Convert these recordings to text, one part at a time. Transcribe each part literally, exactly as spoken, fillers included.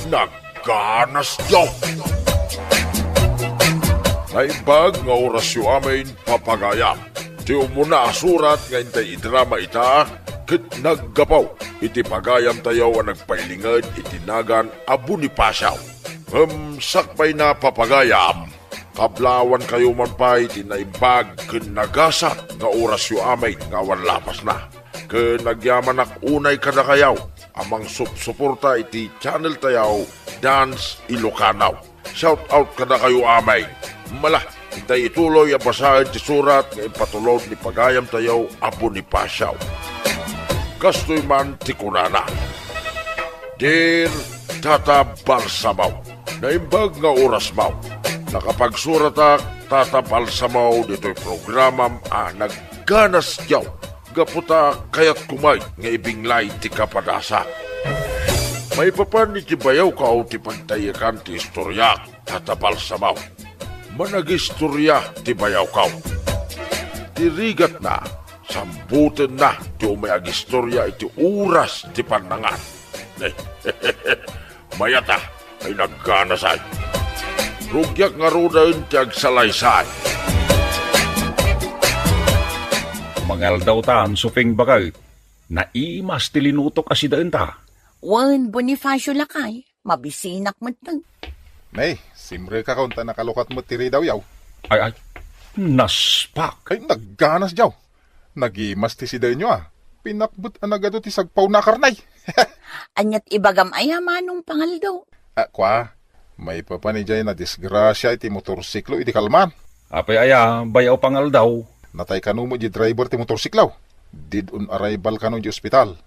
Nagganas daw. Naimbag nga orasyo amin, papagayam. Ti umuna a surat nga intay idrama ita, ket naggapu iti pagayamtayo a nagpailinged iti nagan a Bonifacio. Ngem sakbayna, papagayam, kablawankayo man pay ti naimbag ken nagasat nga orasyo amin nga awan lapasna. Ken agyamanak unay kadakayo a mangsupsuporta iti channel tayo, Dance Ilocano. Shout out kadakayo amin. Mala, intay ituloy a basaen ti surat nga impatulod ni pagayamtayo a Bonifacio. Kastoy man ti kunana: Dear Tata Balsamo, naimbag nga orasmo. Nakapagsuratak, Tata Balsamo, ditoy programam a Nagganas Daw, gapu ta kayatko met nga ibinglay ti kapadasak. Maipapan iti bayawko ti pagtayekkan ti istoriak, Tata Balsamo. Managistoria ti bayawko. Ti rigatna, sambutenna ti umay agistoria iti oras ti pannangan. Mayat a, ay nagganasay. Rugiak ngaruden ti agsalaysay. Mangaldaw tan, Suping baket. Naimas ti linutok a sidaenta. Wen, Bonifacio lakay, mabisinak metten. Nay, simrekakon ta nakalukat met ti ridaw yaw. Ay, ay, naspak. Ay, nagganas daw. Nagimas ti sidaenyo a. Pinakbet a nagadu ti sagpawna a karnay. Aniat ibagam aya, Manong Pangaldaw? A, kua, maipapan idiay nadisgrasia iti motorsiklo iti kalman. Apay aya, Bayaw Pangaldaw? Natay kano met di driver ti motorsiklo. Dead on arrival kano di ospital.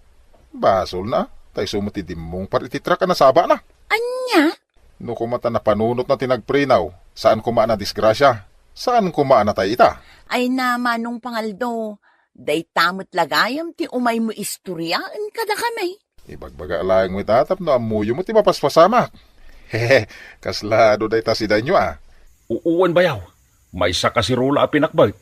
Basolna, ta isu met ti dimmungpar iti truck a nasabana. Ania? No koma ta napanunotna ti nagpreno, saan koma a nadisgrasia. Saan koma a natay ita. Ay na, Manong Pangaldo, dayta met la gayam ti umaymo istoriaen kadakami. Ibagbaga laeng met a tapno ammoyo met ti mapaspasamak. Hehe, kasla adu dayta sidaenyo a. Uwan, Bayaw. Maysa a kaserola a pinakbet.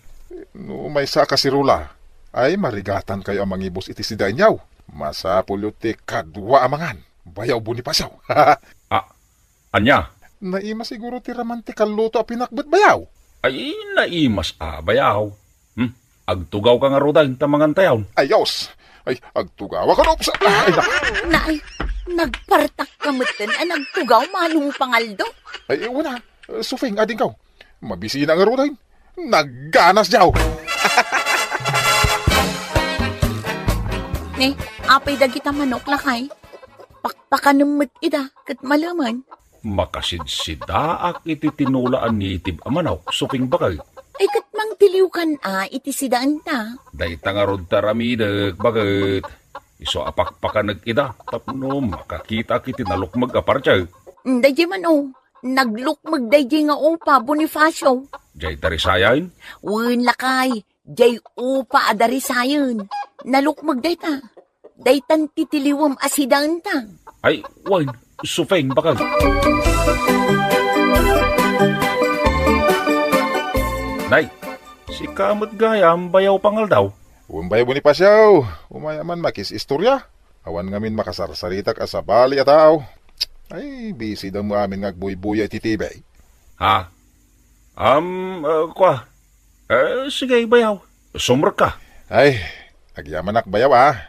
No maysa a kaserola, ay marigatankayo a mangibus iti sidaenyo. Masapulyo ti kadua a mangan, Bayaw Bonifacio. A, ania? Naimas siguro ti raman ti kalluto a pinakbet, Bayaw. Ay, naimas a, Bayaw. Hmm? Agtugawka ngaruden ta mangantayon. Ayos. Ay, agtugawak, ano? Ay, na. Nay, nagpartakka metten a nagtugaw, Manong Pangaldo. Ay, wen a. Suping, adingkaw. Mabisina ngaruden. Nagganas daw. Ne, apay dagita manok, lakay? Pakpakanem met ida ket malemen. Makasidsidaak iti tinola a native a manok, Suping baket. Ay, ket mangtiliwkan a iti sidaenta. Dayta ngarud ti aramidek, baket. Isu a pakpakanek ida tapno makakitaak iti nalukmeg a parti. Daydiay man, o, naglukmeg daydiay nga upa, Bonifacio. Diay darisayen? Wen, lakay, diay upa a darisayen. Nalukmeg dayta. Daytan ti tiliwem a sidaenta. Ay, wen, Suping baket. Nay, sika met gayam, Bayaw Pangaldaw. Wen, Bayaw Bonifacio, umay a man makis-istoria. Awan ngamin makasarsaritak a sabali a tao. Ay, busy da mo amin nga agbuybuya iti T V. Ha? Am, ah, kua. Eh, sige, Bayaw. Sumrekka. Ay, agyamanak, Bayaw, a.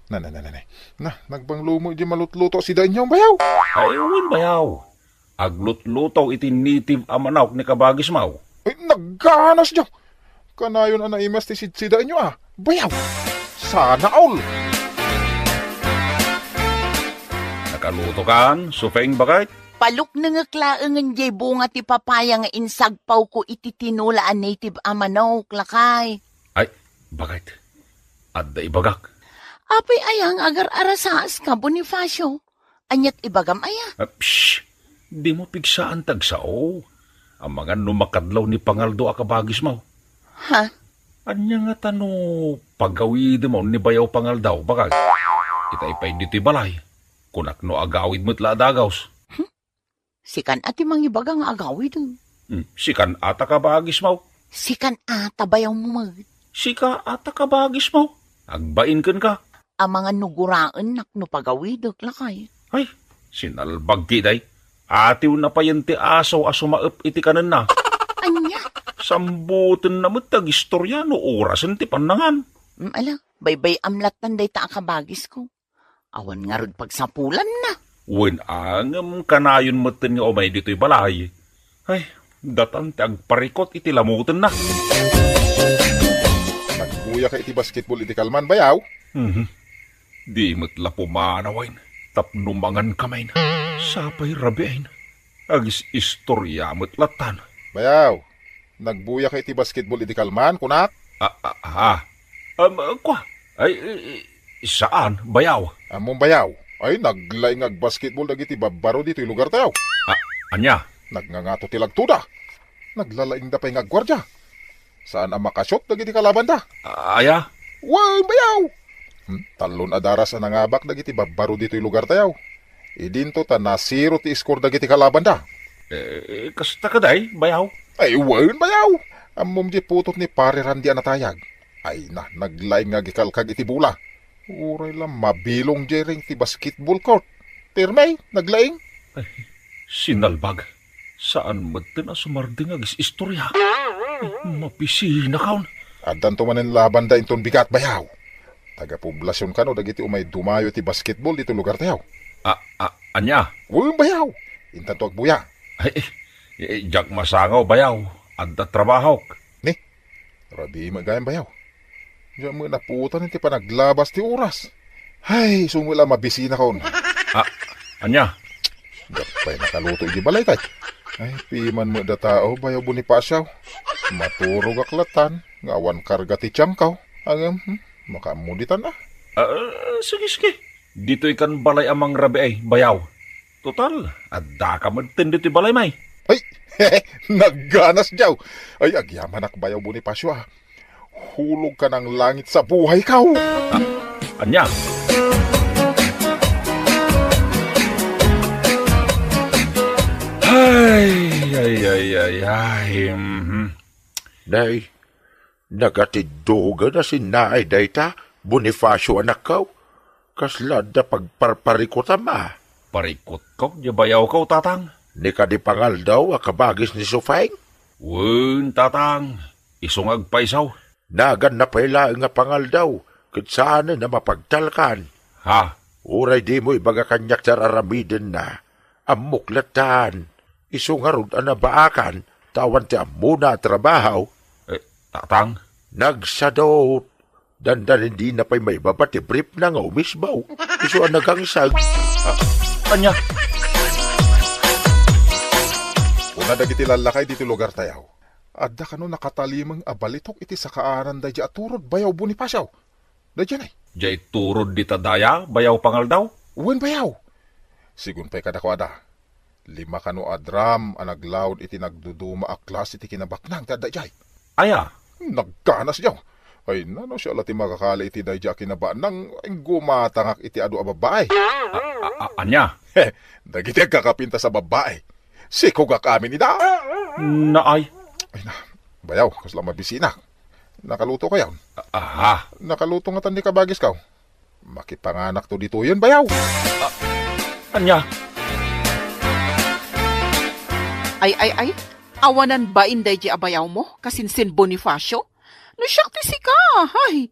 Na, na, na, na, na. Na, nagbanglo mo di malutluto a sidaenyo, Bayaw. Ay, wen, Bayaw. Aglutluto iti native a manok ni kabagismo. Ay, nagganas diay. Kanayon a naimas ti sidsidaenyo, a. Bayaw. Sana all. Nakalutokan, Suping baket? Paluknengek laengen diay bunga ti papaya nga insagpawko iti tinola a native a manok, lakay. Ay, baket. Adda ibagak. Apay aya nga agar-arasaska, Bonifacio? Aniat ibagam aya? Ah, psh! Dimo pigsaan ti agsao. Amangan no makadlaw ni Pangaldo a kabagismo. Ha? Ania ngata no pagawidem ni Bayaw Pangaldaw, baket? Itay pay ditoy balay. Kunak no agawid met la a dagus. Sikan a ti mangibaga nga agawiden. Hmm, sikan a ta kabagismo. Sikan a ta bayawmo met. Sika a ta kabagismo. Agbain kenka. Amangan no guraennak no pagawidek, lakay. Ay, Sinalbag ketdi. Atiwna payen ti aso a sumaep iti kanenna. Ania? Sambutenna met ti agistoria no orasen ti pannangan. Mm, ala, baybay-am lattan dayta a kabagisko. Awan ngarud pagsapulanna. Wen, ngem kanayon metten nga umay ditoy balay. Ay, datan ti agparikot iti lamutenna. Nagbuyaka iti basketball iti kalman, bayaw? Mhm. Di met la pumanawen tapno mangan kamayen. Sapay rabiin. Agis-istoria met lattan. Bayaw, nagbuyaka iti basketball iti kalman, kunak? Ah, ah, ah. Um, kua? Ay, i-, i-, saan, bayaw. Ammom, bayaw. Ay, naglaing nga agbasketball dagiti babbaro ditoy lugartayo. Ah, ania? Nagngangato ti lagtoda. Naglalaingda pay nga agguardia. Saan a makashot dagiti kalabanda. Ah, aya? Wen, bayaw! Hmm, tallon a daras a nangabak dagiti babbaro ditoy lugartayo. Idinto ta nasiro ti score dagiti kalabanda. Eh, kasta kadi, bayaw? Ay, wen, bayaw! Ammom di putot ni Pare Randy a natayag. Ay na, naglaing nga agikalkag iti bola. Uray la mabilong diay ring ti basketball court. Pirme, naglaing. Ay, sinalbag. Saan metten a sumardeng nga agis-istoria. Ay, mapisinakaon. Addanto manen labanda inton bigat, bayaw. Taga-poblasion kano dagiti umay dumayo iti basketball ditoy lugartayo. Ah, ah, ania? Wen, bayaw. Intanto agbuya. Ay, eh, eh, diak masangaw, bayaw. Adda trabahok. Ni? Rabii met gayam, bayaw. Diak met napuotan iti panaglabas ti oras. Ay, isu met la mabisinakaon. Ah, ania? Diak pay nakaluto iti balay kay. Ay, piman met da tao, bayaw Bonifacio. Maturogak lattan, nga awan karga ti tiangko. Ngem, hmm, makaammo ditan a. Ah, sige, sige. Ditoy kan balay a mangrabii, bayaw. Total, addaka metten ditoy balaymi. Ay, nagganas diaw. Ay, agyamanak, bayaw Bonifacio, a. Hulog ka ng langit sa buhay ko. Ah, ania? Ay, ay, ay, ay, ay, mhm. Nay, nagatiddogen a sinnaay dayta, Bonifacio, anakko. Kasla adda pagparparikutam a. Parikutko, diay bayawko, tatang. Ni kadi pangaldaw a kabagis ni Sufeng? Wen, tatang. Isu nga agpayso. Naganna pay laeng a pangaldaw, ket saanen a mapagtalkan. Ha? Uray dimo ibaga kaniak ti ar-aramidenna, ammok lattan. Isu ngarud a nabaakan, ta awan ti ammona a trabaho. Eh, tatang? Nagsadot. Dandanin dina pay maibaba ti briefna nga umisbaw. Isu a nagangsag. Ah, ania? Kuna dagiti lallakay ditoy lugartayo, adda kano nakatalimeng a balitok iti sakaanan daydiay a turod, bayaw Bonifacio. Daydiay nay. Diay turod dita daya, bayaw pangaldaw? Wen, bayaw. Sigun pay kadakua da. Lima kano a drum a naglaud iti nagduduma a klase ti kinabaknang ti adda idiay. Aya? Nagganas diaw. Ay, nano siya la ti makakali iti daydiay a kinabaknang, gumatangak iti adu a babbai. A-, a-, a-, ania? He, dagiti agkakapintas a babbai. Sikogak amin ida. Naay. Ay na, bayaw, kasla mabisinak. Nakaluto kayon? Aha. Nakaluto ngatan ni kabagisko. Makipanganakto ditoyen, bayaw. Ah, ania? Ay, ay, ay, awanan bain daydiay a bayawmo, kasinsin Bonifacio? No siak ti sika, ay,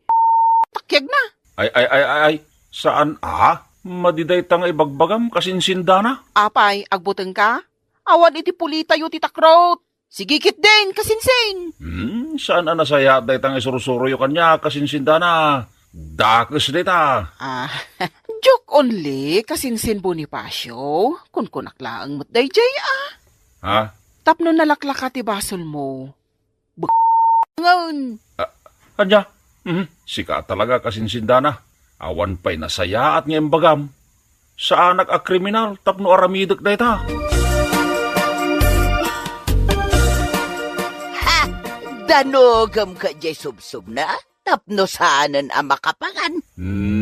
takiag na. Ay, ay, ay, ay, ay, saan a? Madi dayta nga ibagbagam, kasinsin dana? Apay, agbuteng ka? Awan iti pulitayo ti takrot. Sige ketdin, kasinsin! Hmm, saan a nasayaat dayta nga isursuroyo kaniak, kasinsin dana. Dakes dayta. Ah, joke only, kasinsin Bonifacio. Kunkunak laeng met daydiay, ah. Ha? Tapno nalaklaka ti basolmo. Bek-, ngan. Ah, ania? Mhm, sika talaga, kasinsin dana. Awan pay nasayaat nga imbagam. Saanak a kriminal tapno aramidek dayta. Ha! Danogem ka diay subsubna tapno saanen a makapangan.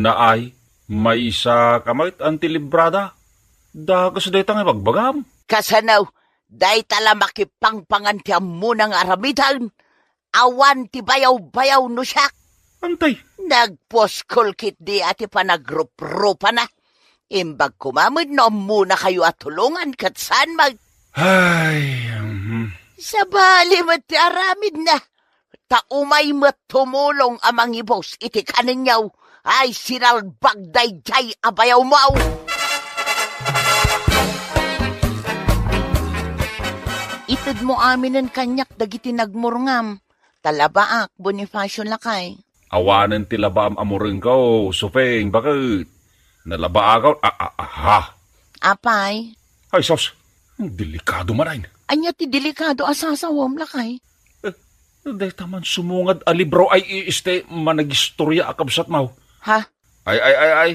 Naay, maysa ka met a ti librada. Dakes dayta nga ibagbagam. Kasano, dayta la makipangpangan ti ammona nga aramiden. Awan ti bayaw-bayaw no siak. Antay? Nagpuskol ketdi a ti panagruprupana. Imbag koma met no ammonakayo a tulongan ket saan mag- Ay, mhm. Sabali met ti aramidna. Ta umay met tumulong a mangibus iti kanenyo. Ay, sinalbag daydiay a bayawmo. Itedmo aminen kaniak dagiti nagmurngam. Ta labaak, Bonifacio lakay. Awanen ti labaam a murengko, Supeng, baket. Nalabaakaw, a, a, aha. Apay? Ay, sus, delikado man ay. Ania ti delikado a sasawem, lakay? Eh, dayta man sumungad a libro ay i-, este managistoria a kabsatmo. Ha? Ay, ay, ay, ay.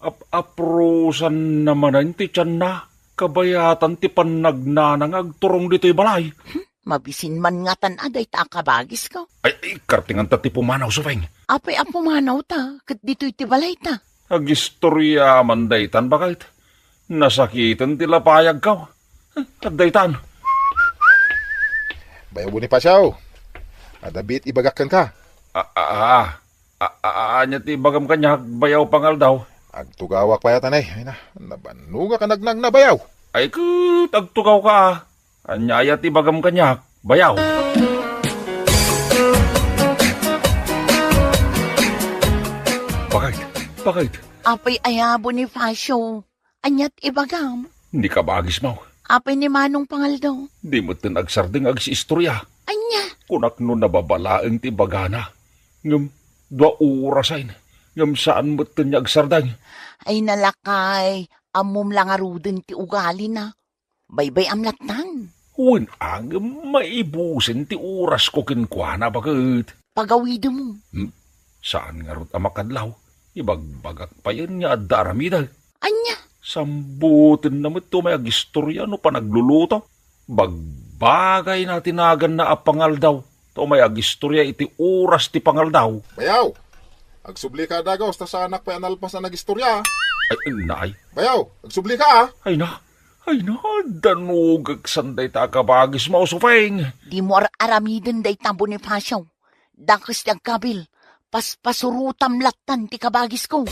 Ap-, aprusan naman ay ti tianna. Kabayatan ti pannagnana nga agturong ditoy balay. Hmm? Mabisin man ngatan a dayta a kabagisko. Ay, ay, kartinganta ti pumanaw, Supeng. Apay a pumanawta, ket ditoy ti balayta? Agistoria man daytan, baket. Nasakiten ti lapayagko. Eh, adda itan. Bayaw Bonifacio, adda biit ibagak kenka. A, a, a, a, a, ania ti ibagam kaniak, bayaw pangaldaw? Agtugawak pay a tanay. Ay na, nabannogak a nagnang na bayaw. Ay ket, agtugawka, a. Ania aya ti ibagam kaniak, bayaw? Baket, baket. Apay aya, Bonifacio? Ania ti ibagam? Ni kabagismo. Apay ni Manong Pangaldaw? Di metten agsardeng agsiistoria. Ania? Kunak no nababalaeng ti ibagana. Ngem dua orasen. Ngem saan metten nga agsardeng. Ay, nalakay, ammom la ngaruden ti ugalina. Baybay-am lattan. Wen, ngem maibusen ti orasko kenkuana, baket. Pagawidem. Hmm? Saan ngarud a makadlaw? Ibagbagak payen nga adda aramidek. Ania? Sambutenna met ti umay agistoria no panagluluto. Bagbagayna ti naganna a pangaldaw. Ta umay agistoria iti oras ti pangaldaw. Bayaw! Agsublika a dagus ta saanak pay a nalpas a nagistoria. Ay, naay. Bayaw, agsublika, a. Ay na, ay na, danugek san dayta a kabagismo, Supeng. Dimo ar-aramiden dayta, Bonifacio. Dakes ti agkabil, paspasurotam lattan ti kabagisko.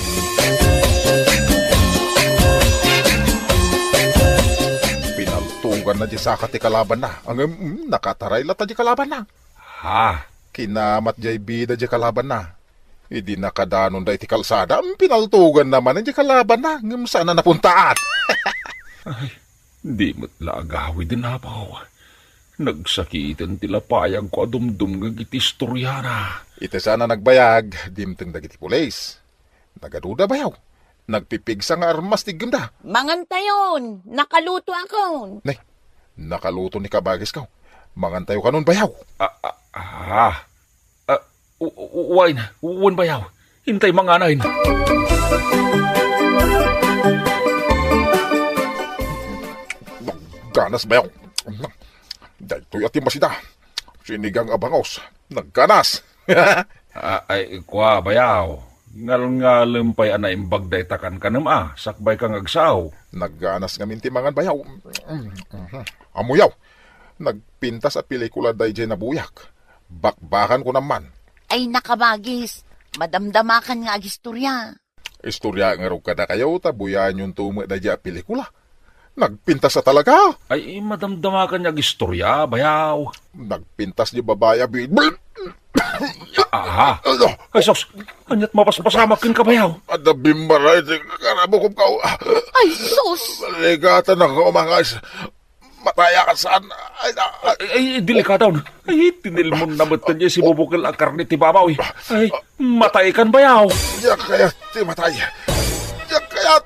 Pinaltoganna diay saka ti kalabanna. Ngem, mm, nakataray latta diay kalabanna. Ha? Kinamat diay bida diay kalabanna. Idi nakadanonda iti kalsada, mm, pinaltoganna manen diay kalabanna, ngem saan a napuntaat. Ay, di met la agawiden, apo. Nagsakiten ti lapayagko a dumdumngeg iti istoriana. Iti saan a nagbayag, dimteng dagiti pulis. Nagaduda, bayaw. Nagpipigsa nga armas ti iggemda. Mangantayon, nakalutoakon. Nay, nakaluto ni kabagisko. Mangantayo kanon, bayaw. A, a, a, a, u-, u-, wen, wen, bayaw. Intay manganen. Ganas, bayaw. Daytoy a timmasida. Sinigang a bangus. Nagganas. A, ay, kua, bayaw. Ngalngalem pay a naimbag dayta kankanem a, sakbay ka nga agsao. Nagganas ngamin ti mangan, bayaw. Ammoyo, nagpintas a pelikula daydiay nabuyak. Bakbakan ko naman. Ay, nakabagis. Madamdamakan nga agistorya. Istorya ngarud kadakayo ta buyaenyon to met daydiay a pelikula. Nagpintas a talaga. Ay, madamdamakan nga agistorya, bayaw. Nagpintas diay babai a bi-, Aha. Ay, sus! Ania't mapaspasamak kenka, bayaw? Adda bimmaray ti karabukobko. Ay, sus! Ligatan ako, mga guys. Matay ka saan? Ay, na-, ay, ay, delikado. Ay, tinilmon na met diay sibubukel a karne ti babawi. Ay, matay kan, bayaw. Diak kayat ti matay. Diak kayat.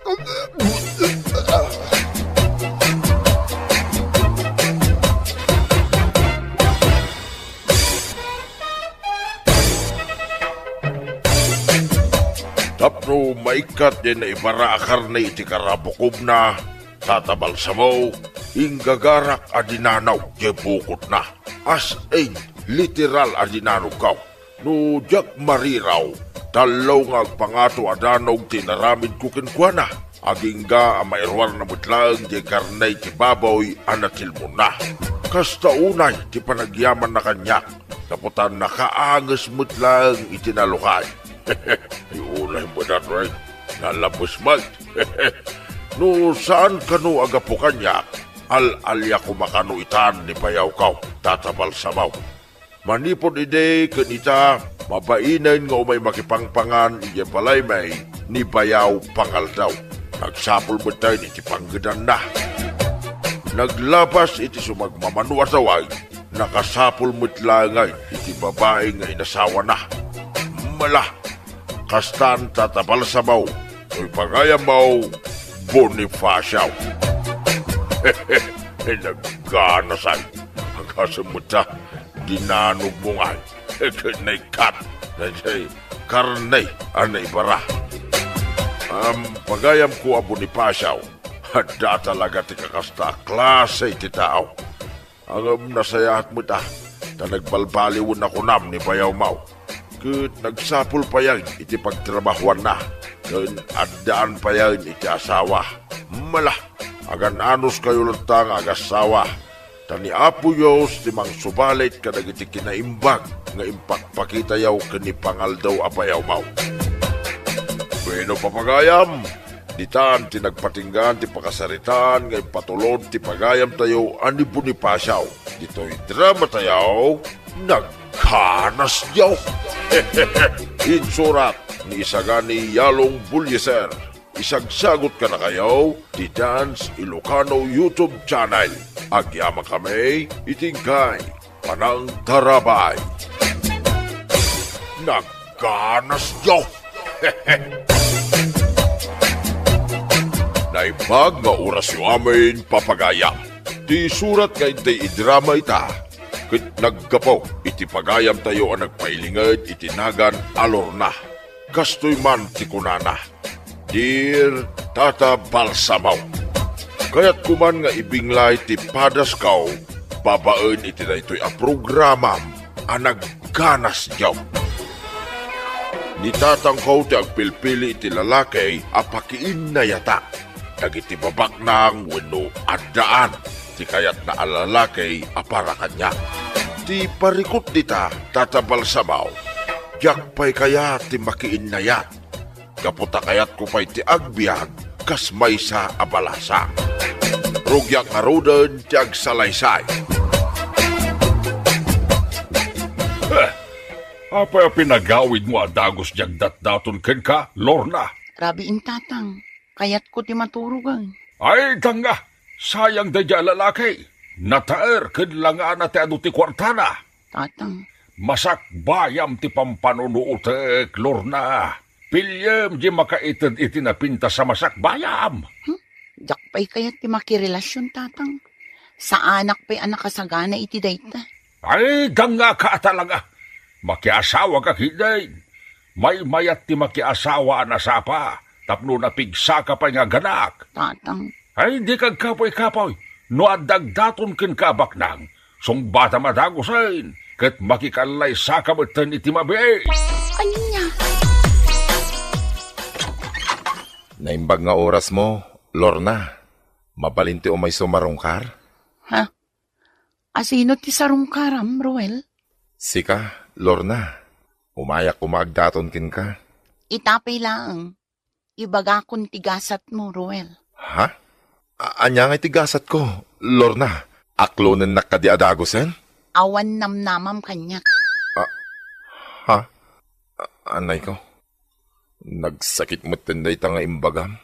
Tapno maikkat diay naibara a karne iti karabukobna, tatabalsamo, inggagarak a dinanog diay bukotna. As in, literal a dinanogko. No diak mariraw, tallo nga agpangato a danog ti inaramidko kenkuana. Agingga a mairuarna met laeng diay karne ti baboy a natilmonna. Kasta unay ti panagyamanna kaniak, gapu ta nakaanges met laeng iti nalukay. Ay, unay met, Ray. Nalabes met. No saan kano a gapu kaniak, al-alia koma kano itan ni bayawko, Tata Balsamo. Manipud idi ken ita, mabainen nga umay makipangpangan idiay balaymi ni Bayaw Pangaldaw. Nagsapul metten iti panggedanna. Naglabas iti sumagmamano a tawag, nakasapul met laengen iti babai nga inasawana. Mala, kastan, Tata Balsamo, toy pagayammo, Bonifacio. Nagganasay. Agasem met ta, dinanogmo ngay. Ket naikkat, daydiay karne a naibara. Am, pagayamko a Bonifacio, adda talaga ti kakasta a klase ti tao. Ngem nasayaat met a, ta nagbalbaliwen a kunam ni bayawmo. Ket nagsapul payen iti pagtrabahoanna, ken addaan payen iti asawa. Mala, agan-anuskayo latta nga agassawa, ta ni Apo Dios ti mangsubalit kadagiti kinaimbag nga impakpakitayo ken ni Pangaldaw a bayawmo. Bueno, papagayam, ditan ti nagpatinggaan ti pakasaritaan nga impatulod ti pagayamtayo a ni Bonifacio. Ditoy dramatayo, Nagkanas Dios. Insurat ni Isagani Yalong Bullieser. Isagsagot kadakayo ti Dance Ilocano YouTube channel. Agyamankami iti inkay panangtarabay. Nagkanas Dios. Naimbag nga orasyo amin, papagayam. Ti surat nga intay idrama ita, ket naggapu iti pagayamtayo a nagpailinged iti nagan a Lorna. Kastoy man ti kunana, "Dear Tata Balsamo, kayatko man nga ibinglay ti padasko babaen iti daytoy a programam a Nagkanas Dios. Ni tatangko ti agpilpili iti lalaki a pakiinnayatak dagiti babaknang wenno addaan ti kayatna a lalaki a para kaniak. Ti parikut dita, Tata Balsamo, diak pay kayat ti makiinnayat. Gapu ta kayatko pay ti agbiag kas maysa a balasa. Rugiak ngaruden ti agsalaysay." Eh, apay a pinagawidmo a dagus diay agdatdaton kenka, Lorna? Rabiin, Tatang. Kayatko ti maturogen. Ay, danga! Sayang daydiay a lalaki! Nataer ken langana ti adu ti kuartana! Tatang. Masakbayam ti pampanunuotek, Lorna. Piliem diay makaited iti napintas a masakbayam. Hmm? Diak pay kayat ti makirelasion, Tatang. Saanak pay a nakasagana iti dayta. Ay, danga ka a talaga. Makiasawa ka ketdin. Maymayat ti makiasawa a nasapa tapno napigsaka pay nga agganak. Tatang. Ay, dika agkapuy-kapuy. No adda agdaton kenka a baknang, sungbatam a dagusen, ket makikallaysaka metten iti mabiit. Ania? Naimbag nga orasmo, Lorna. Mabalin ti umayso marungkar? Ha? Asino ti sarungkaram, Ruel? Sika, Lorna. Umayak koma agdaton kenka. Ita pay laeng. Ibagakon ti gasatmo, Ruel. Ha? A-, ania ngay ti gasatko, Lorna? Aklonennak kadi a dagusen? Awan namnamam kaniak. A-, ha? A-, anayko? Nagsakit metten dayta nga imbagam,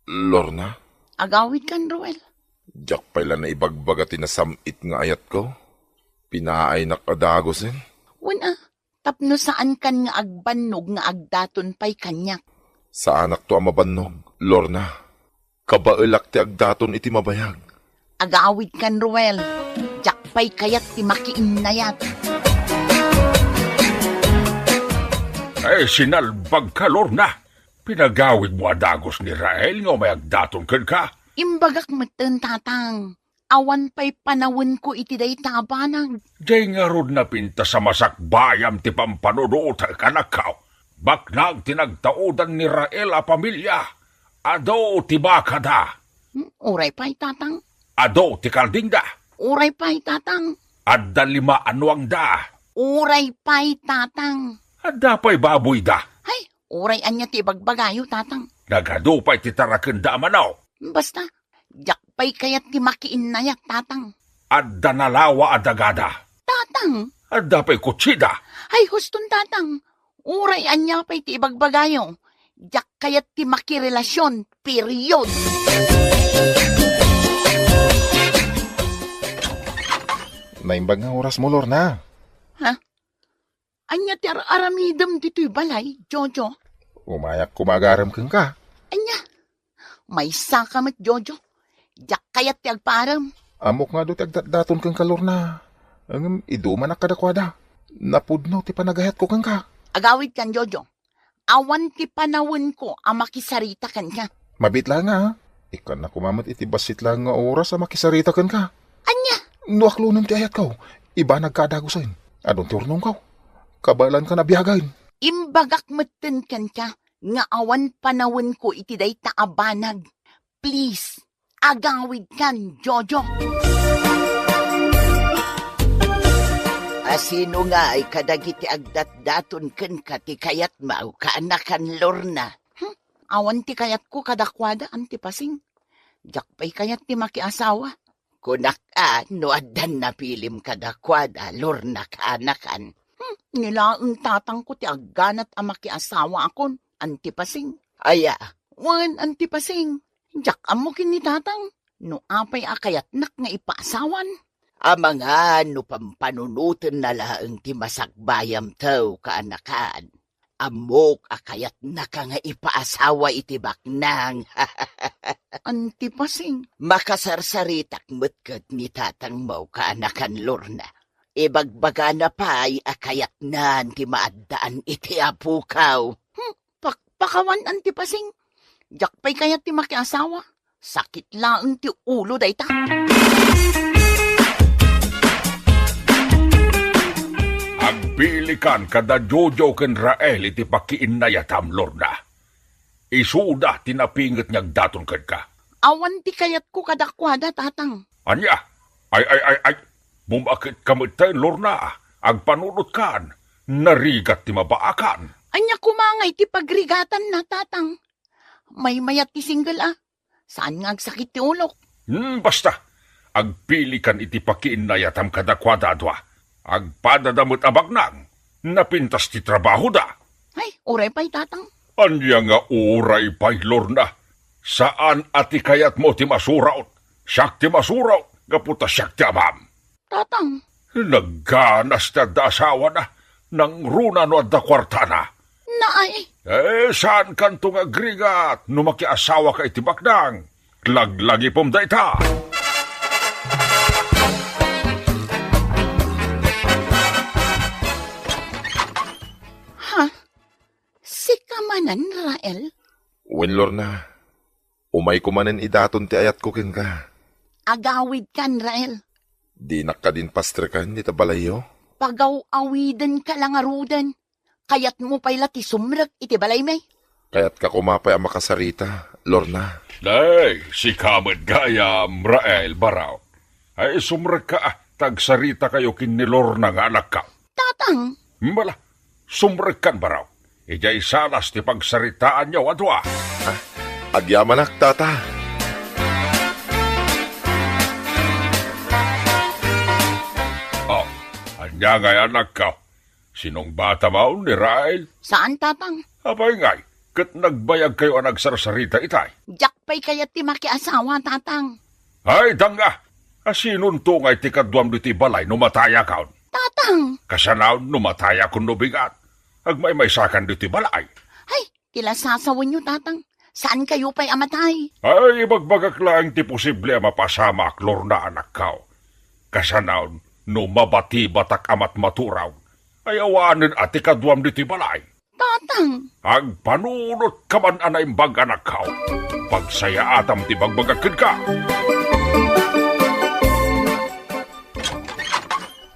Lorna? Agawidkan, Ruel. Diak pay la naibagbaga ti nasam-it nga ayatko. Pinaaynak a dagusen. Wen a, tapno saankan nga agbannog nga agdaton pay kaniak. Saanakto a mabannog, Lorna. Kabaelak ti agdaton iti mabayag. Agawidkan, Ruel. Diak pay kayat ti makiinnayat. Ay, sinalbagka, Lorna. Pinagawidmo a dagus ni Rael nga umay agdaton kenka? Imbagak metten, Tatang. Awan pay panawenko iti dayta a banag. Diay ngarud napintas a masakbayam ti pampanunotek, anakko. Baknang ti nagtaudan ni Rael a pamilia. Adu ti bakada. Hmm, uray pay, Tatang. Adu ti kaldingda. Uray pay, Tatang. Adda lima a nuangda. Uray pay, Tatang. Adda pay baboyda. Hay, uray ania ti ibagbagayo, Tatang. Nagadu pay ti tarakenda a manok. Basta, diak pay kayat ti makiinnayat, Tatang. Adda nalawa a dagada. Tatang! Adda pay kutsida. Ay, huston, Tatang. Uray ania pay ti ibagbagayo. Diak kayat ti makirelasion. Period. Naimbag nga oras mo, Lorna. Ha? Ania ti ar-aramidem ditoy balay, Jojo? Umayak koma agarem kenka. Ania? Maysaka met, Jojo. Diak kayat ti agpaarem. Ammok nga adu ti agdatdaton kenka, Lorna. Ngem idumanak kadakuada. Napudno ti panagayatko kenka. Agawidkan, Jojo. Awan ti panawenko a makisarita kenka. Mabiit laeng, a. Ikkanna koma met iti bassit laeng nga oras a makisarita kenka. Ania? No aklonem ti ayatko, ibanagka a dagusen. Adun ti urnongko. Kabaelankan a biagen. Imbagak metten kenka nga awan panawenko iti dayta a banag. Please, agawidkan, Jojo. A sino ngay kadagiti agdatdaton kenka ti kayatmo, kaanakan Lorna? Hmm, awan ti kayatko kadakuada, Anti Pasing. Diak pay kayat ti makiasawa. Kunak a, no addan napilim kadakuada, Lorna, kaanakan. Hmm, ni laeng tatangko ti agganat a makiasawakon, Anti Pasing. Aya? Wen, Anti Pasing. Diak ammo ken ni Tatang no apay a kayatnak nga ipaasawan. Amangan no pampanunotenna laeng ti masakbayamto, kaanakan. Ammok a kayatnaka nga ipaasawa iti baknang. Anti Pasing. Makasarsaritak met ket ni tatangmo, kaanakan Lorna. Ibagbagana pay a kayatnan ti maaddaan iti apokaw. Hmm, pakpakawan, Anti Pasing. Diak pay kayat ti makiasawa. Sakit laeng ti ulo dayta. Agpilikan kada Jojo ken Rael iti pakiinnayatam, Lorna. Isuda ti napinget nga agdaton kenka. Awan ti kayatko kadakuada, Tatang. Ania? Ay, ay, ay, ay. Bumaketka metten, Lorna. Agpanunotkan. Narigat ti mabaakan. Ania koma ngay ti pagrigatanna, Tatang? Maymayat ti single, a. Saan nga agsakit ti ulok? Hmm, basta. Agpilikan iti pakiinnayatam kadakuada a dua. Agpadada met a baknang. Napintas ti trabahoda. Ay, uray pay, Tatang. Ania nga uray pay, Lorna? Saan a ti kayatmo ti masuraot. Siak ti masuraot, gapu ta siak ti amam. Tatang. Nagganas ti adda asawana. Nangruna no adda kuartana. Naay. Eh, saankanto nga agrigat no makiasawaka iti baknang. Laglagipem dayta. Ha? Sika manen, Rael? Wen, Lorna. Umayko manen idaton ti ayatko kenka. Agawidkan, Rael. Dinak kadin pastreken dita balayyo? Pagaw-awidenka la ngaruden. Kayatmo pay la ti sumrek iti balaymi? Kayatka koma pay a makasarita, Lorna. Nay, sika met gayam, Rael, baro. Ay, sumrekka, a, ta agsaritakayo ken ni Lorna nga anakka. Tatang! Bala, sumrekkan, baro. Idiay salas ti pagsaritaanyo a dua. Ah, agyamanak, Tata. Oh, ania ngay anakko? Sinungbatam ni Rael? Saan, Tatang. Apay ngay, ket nagbayagkayo a nagsarsarita itay? Diak pay kayat ti makiasawa, Tatang. Ay, danga! Asinonto ngay ti kaduam ditoy balay no matayakon? Tatang! Kasanaon no matayakon no bigat? Agmaymaysakan ditoy balay. Ay, ti la sasawenyo, Tatang. Saankayo pay a matay? Ay, ibagbagak laeng ti posible a mapasamak, Lorna, anakko. Kasanaon no mabatibatak a matmaturaw. Ay, awanen a ti kaduam ditoy balay. Tatang! Agpanunotkaman a naimbag, anakko. Pagsayaatam ti bagbagak kenka.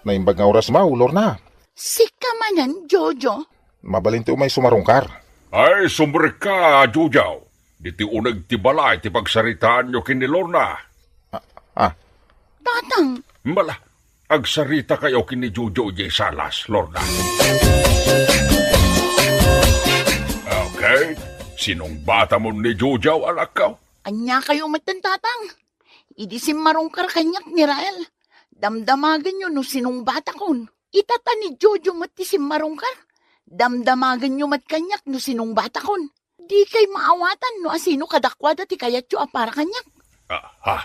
Naimbag nga oras, Mau, Lorna. Sika manen, Jojo? Mabalin ti umay sumarungkar. Ay, sumrekka, Jojo. Ditoy uneg ti balay ti pagsaritaanyo ken ni Lorna. Ah, ah. Tatang! Bala, agsaritakayo ken ni Jojo idiay salas, Lorna. Okay, Sinungbatamon ni Jojo a lakkaw? Ania kayo metten, Tatang? Idi simmarungkar kaniak ni Rael, damdamagenyo no sinungbatakon. Itata ni Jojo met ti simmarungkar, damdamagenyo met kaniak no sinungbatakon. Dikay maawatan no asino kadakuada ti kayatyo a para kaniak. Ah, ha?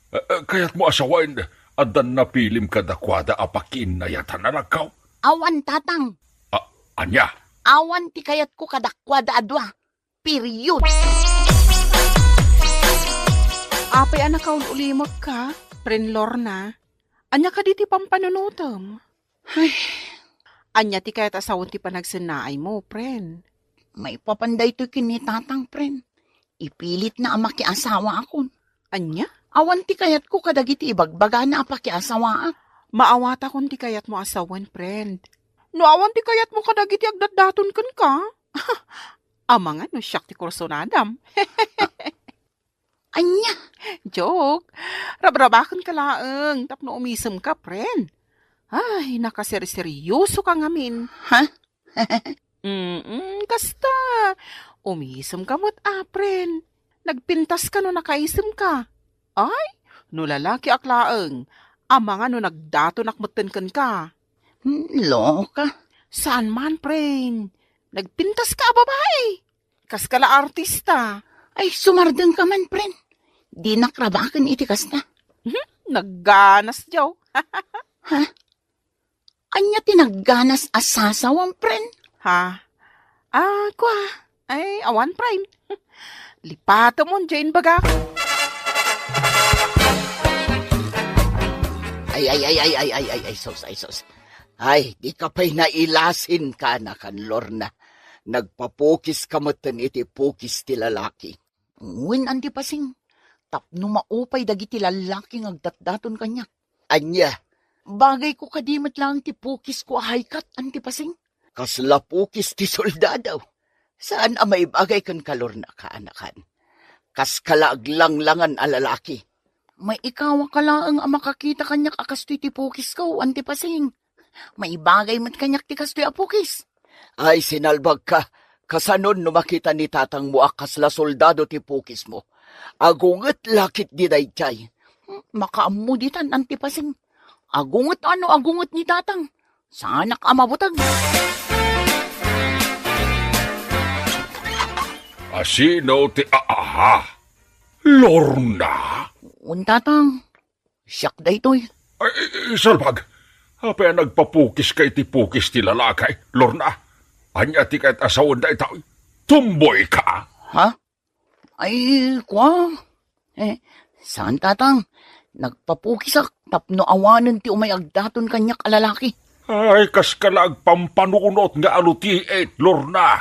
Eh, eh, kayatmo a sawen, addan napilim kadakuada a pakiinnayatan a lakkaw? Awan, Tatang. Ah, ania? Awan ti kayatko kadakuada a dua. Period. Apay a nakaul-ulimekka, Pren Lorna? Ania kadi ti pampanunotem? Ay. Ania ti kayat a sawen ti panagsennaaymo, Pren? Maipapan daytoy ken ni Tatang, Pren. Ipilitna a makiasawaakon. Ania? Awan ti kayatko kadagiti ibagbagana a pakiasawaak. Maawatakon ti kayatmo a sawen, Pren. No awan ti kayatmo kadagiti agdatdaton kenka, amangan no siak ti kursunadam. Ania? Joke. Rabrabakenka laeng tapno umisemka, Pren. Ay, nakaserseryosoka ngamin. Ha? Mm, kasta. Umisemka met, a, Pren. Nagpintaska no nakaisemka. Ay, no lalakiak laeng, amangan no nagdatonak metten kenka. Hmm, loka. Saan man, Pren. Nagpintaska a babai. Kaskala artista. Ay, sumardengka man, Pren. Dinak rabaken iti kasta. Mhm, nagganas, Joe. Ha? Ania ti nagganas a sasawam, Pren? Ha? Ah, kua. Ay, awan, Pren. Lipatemon, Jane, bagak. Ay, ay, ay, ay, ay, ay, ay, ay, sus, ay, sus. Ay, di ka pay nailasin, kanakan, Lorna. Nagpapukiska metten iti pukis ti lalaki. Wen, Anti Pasing, tapno maupay dagiti lallaki nga agdatdaton kaniak. Ania? Bagayko kadi met laeng ti pukisko a high cut, Anti Pasing. Kasla pukis ti soldado. Saan a maibagay kenka, Lorna, kaanakan. Kaskala aglanglangan a lalaki. Maikawaka laeng a makakita kaniak a kastoy ti pukisko, Anti Pasing. Maibagay met kaniak ti kastoy a pukis. Ay, sinalbagka. Kasanon no makita ni tatangmo a kasla soldado ti pukismo? Agunget la ketdi daydiay. Hmm, makaammo ditan, Anti Pasing. Agunget a no agunget ni tatang. Saanak a mabuteng. Asino ti aaha? Lorna? Un, tatang. Siak daytoy. Ay, salbag. Apay a nagpapukiska iti pukis ti lalaki, Lorna? Ania ti kayat a sawen daytoy? Tumboyka? Ha? Ay, kua? Eh, saan, tatang? Nagpapukisak tapno awanen ti umay agdaton kaniak a lalaki. Ay, kaskala agpampanunot nga alutiit, Lorna.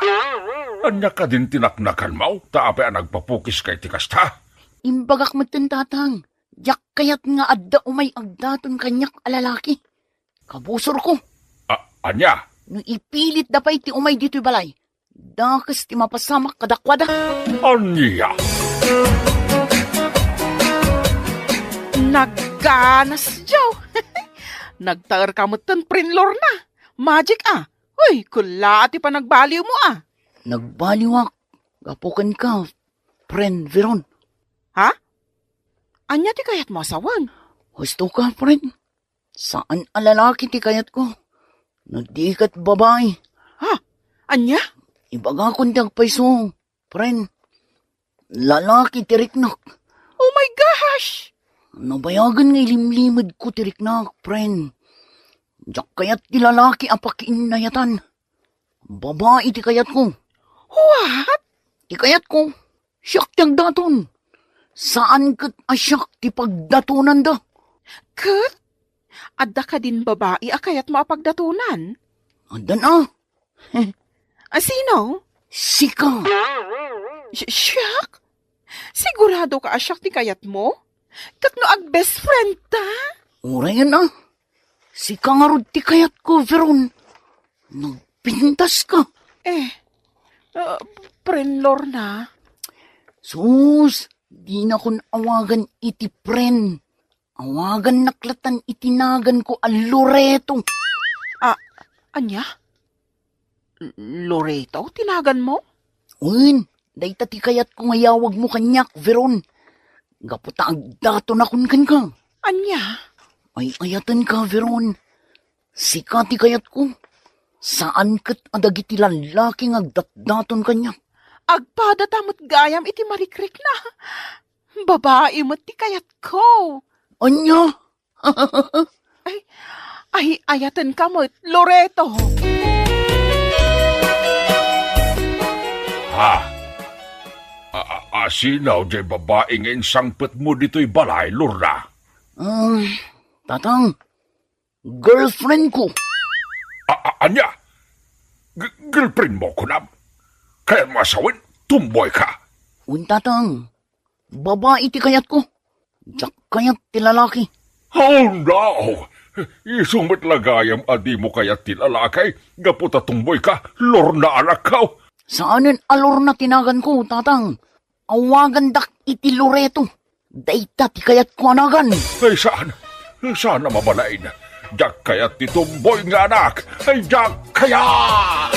Ania kadin ti naknakanmo? Ta apay a nagpapukiska iti kasta? Imbagak metten, tatang. Diak kayat nga adda umay agdaton kaniak a lalaki. Kabusorko. A-, ania? No ipilitda pay ti umay ditoy balay, dakes ti mapasamak kadakuada. Ania? Nagganas, Joe. Nagtaerka metten, Pren Lorna. Magic, a. Uy, kulla ti panagbaliwmo, a. Nagbaliwak gapu kenka, Pren Veron. Ha? Ania ti kayatmo a sawen? Husto ka, Pren. Saan a lalaki ti kayatko. No di ket babai. Ha? Ania? Ibagakon ti agpayso, Pren. Lalaki ti riknak. Oh my gosh! Nabayagen nga ilimlimedko ti riknak, Pren. Diak kayat ti lalaki a pakiinnayatan. Babai ti kayatko. What? Ti kayatko, siak ti agdaton. Saan ket a siak ti pagdatonanda. Ket? Adda kadin babai a kayatmo a pagdatonan? Addan a. A sino? Sika. Si-, siak? Sigurado ka a siak ti kayatmo? Ket no ag-best friend ta? Uray a. Sika ngarud ti kayatko, Veron. Nagpintas ka. Eh, ah, Pren Lorna. Sus, dinakon awagan iti Pren. Awagannak latan iti naganko a Loreto. Ah, ania? L-, Loreto ti naganmo? Wen, Dayta ti kayatko nga iyawagmo kaniak, Veron. Gapu ta agdatonakon kenka. Ania? Ay-ayatenka, Veron. Sika ti kayatko. Saan ket a dagiti lallaki nga agdatdaton kaniak. Agpadata met gayam iti marikrikna. Babai met ti kayatko. Ania? Ay, ay-ayatenka met, Loreto. Ha? A, a, a, sino diay babai nga insangpetmo ditoy balay, Lorna? Um, Tatang, girlfriend ko. A, a, ania? G-, girlfriend mo, kunam? Kayatmo a sawen, tomboy ka? Wen, Tatang. Babai ti kayatko. Diak kayat ti lalaki. Oh, no! Isu met la gayam a dimo kayat ti lalaki, gapu ta tomboy ka, Lorna anakko. Saanen a Lorna ti naganko, Tatang. Awagandak iti Loreto. Dayta ti kayatko a nagan. Ay, saan? Saan a mabalin? Diak kayat ti tomboy nga anak. Ay, diak kayat!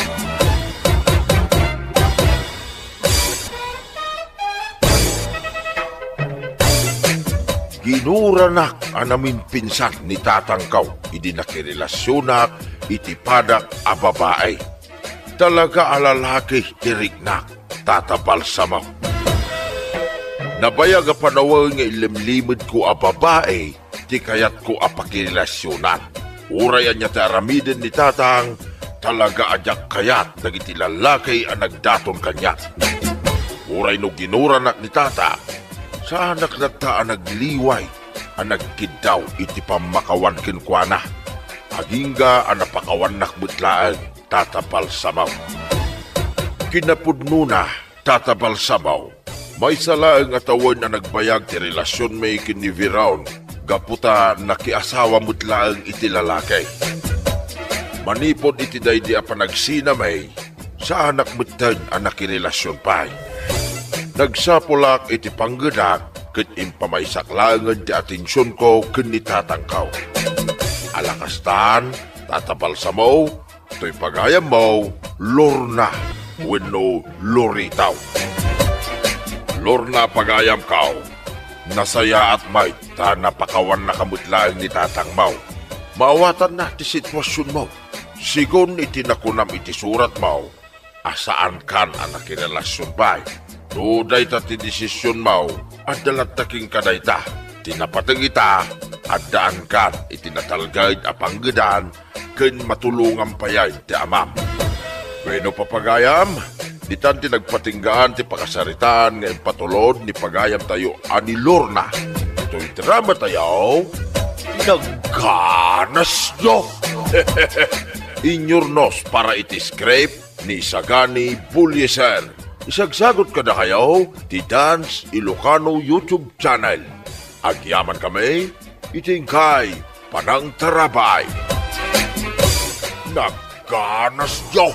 Ginuranak a naminpinsan ni tatangko idi nakirelasionak iti padak a babai. Talaga a lalaki ti riknak, Tata Balsamo. Nabayag a panawen nga ilimlimedko a babai ti kayatko a pakirelasionan. Uray ania ti aramiden ni tatang, talaga a diak kayat dagiti lalaki a nagdaton kaniak. Uray no ginuranak ni tata, saanak latta a nagliway a nagkiddaw iti pammakawan kenkuana. Agingga a napakawannak met laeng, Tata Balsamo. Kinapudnona, Tata Balsamo, maysa laeng a tawen a nagbayag ti relasionmi ken ni Veron gapu ta nakiasawa met laeng iti lalaki. Manipud iti daydi a panagsinami, saanak metten a nakirelasion pay. Nagsapulak iti panggedak ket impamaysak laengen ti atensionko ken ni tatangko. Ala kastan, Tata Balsamo, toy pagayammo, Lorna wenno Lorito. Lorna, pagayamko, nasayaat met ta napakawannaka met laeng ni tatangmo. Maawatanna ti situasionmo. Segun iti nakunam iti suratmo, a saankan a nakirelasion pay. No dayta ti desisionmo, adda latta kenka dayta. Ti napateg ita, addaankan iti natalged a panggedan ken matulongam payen ti amam. Wenno, papagayam, ditan ti nagpatinggaan ti pakasaritaan nga impatulod ni pagayamtayo a ni Lorna. Toy dramatayo, Nagganasyo! Inyurnos para iti script ni Sagani Bulyeser. Isagsagot kadakayo ti Dance Ilocano YouTube channel. Agyaman kami iti inkay panangtarabay. Nagganasyo!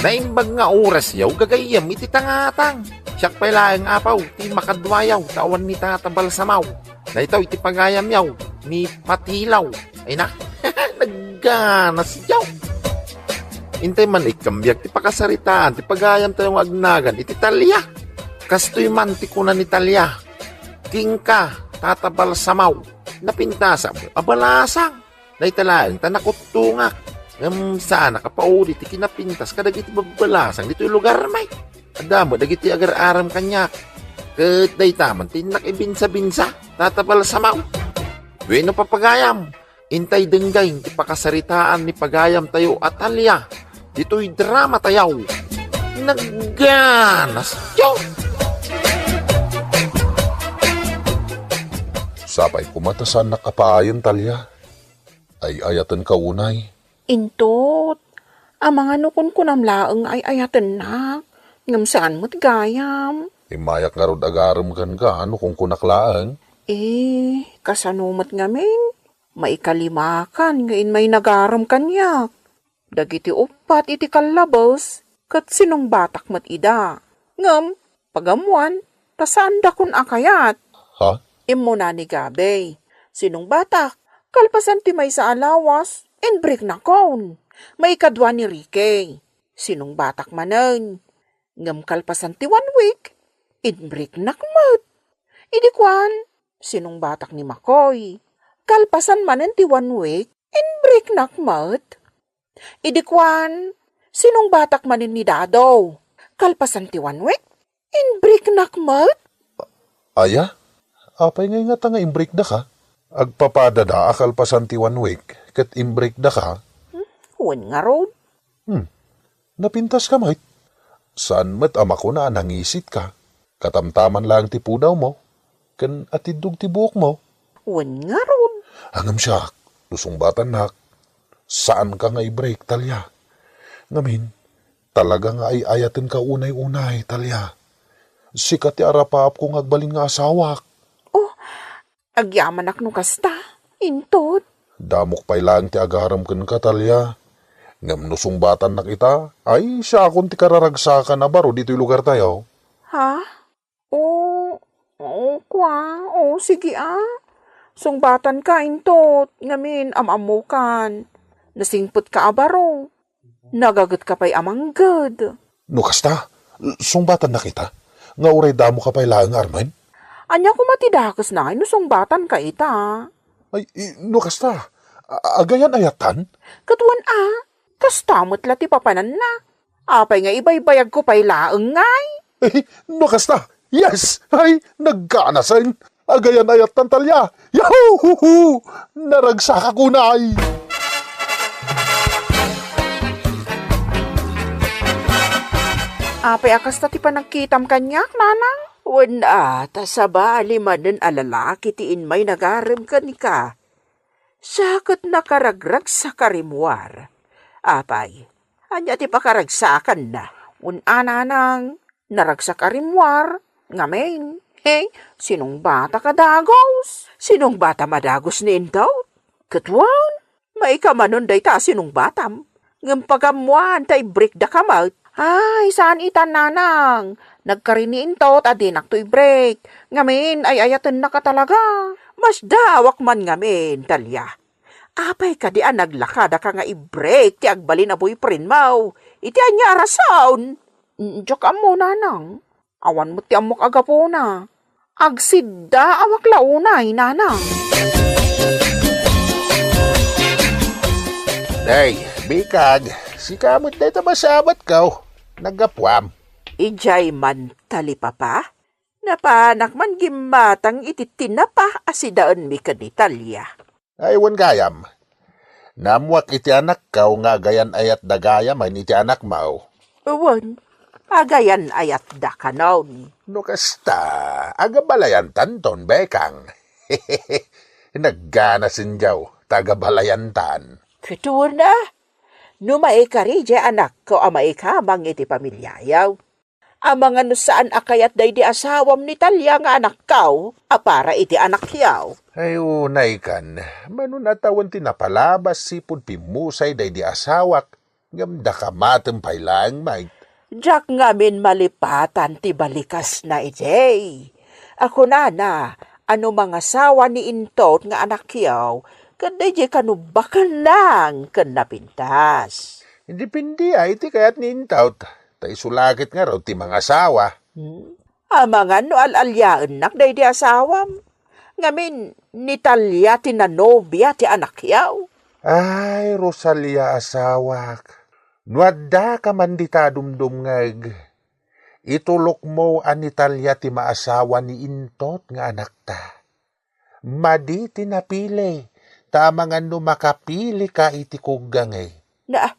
Naimbag nga orasyo, gagayyem iti tangatang. Siak pay laeng, Apo, ti makaduayo, ta awan ni Tata Balsamo. Daytoy ti pagayamyo, ni Patilaw. Ay na, nagganasyo. Intay man ikkambiag ti pakasaritaan ti pagayamtayo nga agnagan iti Talia. Kastoy man ti kuna ni Talia, kenka, Tata Balsamo, napintasam a balasang. Dayta laeng ta nakuttongak. Ngem saanak a pauli ti kinapintas kadagiti babbalasang ditoy lugarmi. Adda met dagiti agar-aram kaniak. Ket dayta man ti innak ibinsa-binsa, Tata Balsamo. Wenno, papagayam, intay denggay ti pakasaritaan ni pagayamtayo a Talia ditoy dramatayo. Nagganasyo! Sapay koma ta saannak a paayen, Talia. Ay-ayatenka unay. Intot, amangan no kunkunam laeng nga ay-ayatennak, ngem saan met gayam. Immayak ngarud agarem kenka no kunkunak laeng. Eh, kasano met ngamin? Maikalimakan nga immay nagarem kaniak. Dagiti uppat iti kallabes, ket sinungbatak met ida. Ngem, pagammoan, ta saandakon a kayat. Ha? Immuna ni Gabe. Sinungbatak, kalpasan ti maysa a lawas, inbreaknakon. Maikadua ni Ricky. sinungbatak manen. Ngem kalpasan ti one week, inbreaknak met. Idi kuan, sinungbatak ni Makoy. Kalpasan manen ti one week, inbreaknak met. Idi kuan, sinungbatak manen ni Dado. Kalpasan ti one week, inbreaknak met. Aya? Apay ngay ngata nga inbreakdaka? Agpapadada a kalpasan ti one week, ket inbreakdaka? Hmm? Wen ngarud. Hmm. Napintaska met. Saan met a makuna a nangisitka. Katamtaman laeng ti pudawmo, ken atiddog ti buokmo. Wen ngarud. Ngem siak, no sungbatannak, saanka nga i-break, Talia. Ngamin, talaga nga ay-ayatenka unay-unay, Talia. Sika ti arapaapko nga agbalin nga asawak. Oh, agyamanak no kasta, intot. Damok pay laeng ti agarem kenka, Talia. Ngem no sungbatannak ita, ay, siakon ti kararagsakan a baro ditoy lugartayo. Ha? O, o, kua, o, sige a. Sungbatanka intot, ngamin am-ammokan. Nasingpetka a baro. Nagagetka pay a mangged. No kasta, sungbatannak ita, nga uray damoka pay laeng nga armen? Ania koma ti dakesna ngay no sungbatanka ita? Ay, i-, no kasta, a-, agayan-ayattan? Ket wen a, kasta met la ti papananna. Apay nga ibaybayagko pay laeng ngay? Eh, no kasta, yes! Ay, nagganasen! Agayan-ayattan, Talia! Yahoo! Naragsakak unay! Apay a kasta ti panagkitam kaniak, nanang? Wen a, ta sabali manen a lalaki ti immay nagarem kenka. Siak ket nakaragragsak a rimmuar. Apay, ania ti pakaragsakanna? Wen a, nanang, naragsak a rimmuar. Ngamin, hey, sinungbatak a dagus. Sinungbatam a dagus ni intot. Ket wen, maikamanon dayta a sinungbatam. Ngem pagammoan ta i-breakdaka met. Ay, saan ita, nanang. Nagkari ni intot a dinakto i-break. Ngamin, ay-ayatennaka talaga. Masdaawak man ngamin, Talia. Apay kadi a naglakadaka nga i-break ti agbalin a boyfriendmo? Iti ania a rason? Mm, diak ammo, nanang. Awan met ti ammok a gapuna. Agsiddaawak la unay, nanang. Day, bikag, sika met dayta masabatko. Naggapuam. Idiay man talipapa? Napanak man gimmatang iti tinapa a sidaenmi ken ni Talia. Ay, wen gayam. Naammoak iti anakko nga agayan-ayatda gayamen iti anakmo. Wen, agayan-ayatda kanon. No kasta, agabalayantanton, Bekang. Nagganasenyo ta agabalayantan. Ket wen a, no maikari diay anakko a maikamang iti pamiliayo. Amangan no saan a kayat daydi asawam ni Talia nga anakko a para iti anakyo. Ay, unay kan, mano a tawen ti napalabas sipud pimmusay daydi asawak, ngem daka matem pay laeng met. Diak ngamin malipatan ti balikasna idiay. A kunana, a no mangasawa ni intot nga anakyo, ket daydiay kano baknang ken napintas. Depende a iti kayat ni intot. Ta isu la ket ngarud ti mangasawa. Hmm? Amangan no al-aliaennak daydi asawam. Ngamin, ni Talia ti nanobia ti anakyo. Ay, Rosalia asawak, no addaka man dita dumdumngeg, itulokmo a ni Talia ti maasawa ni intot nga anakta. Madi ti napili, ta amangan no makapilika iti kuggangay. Na,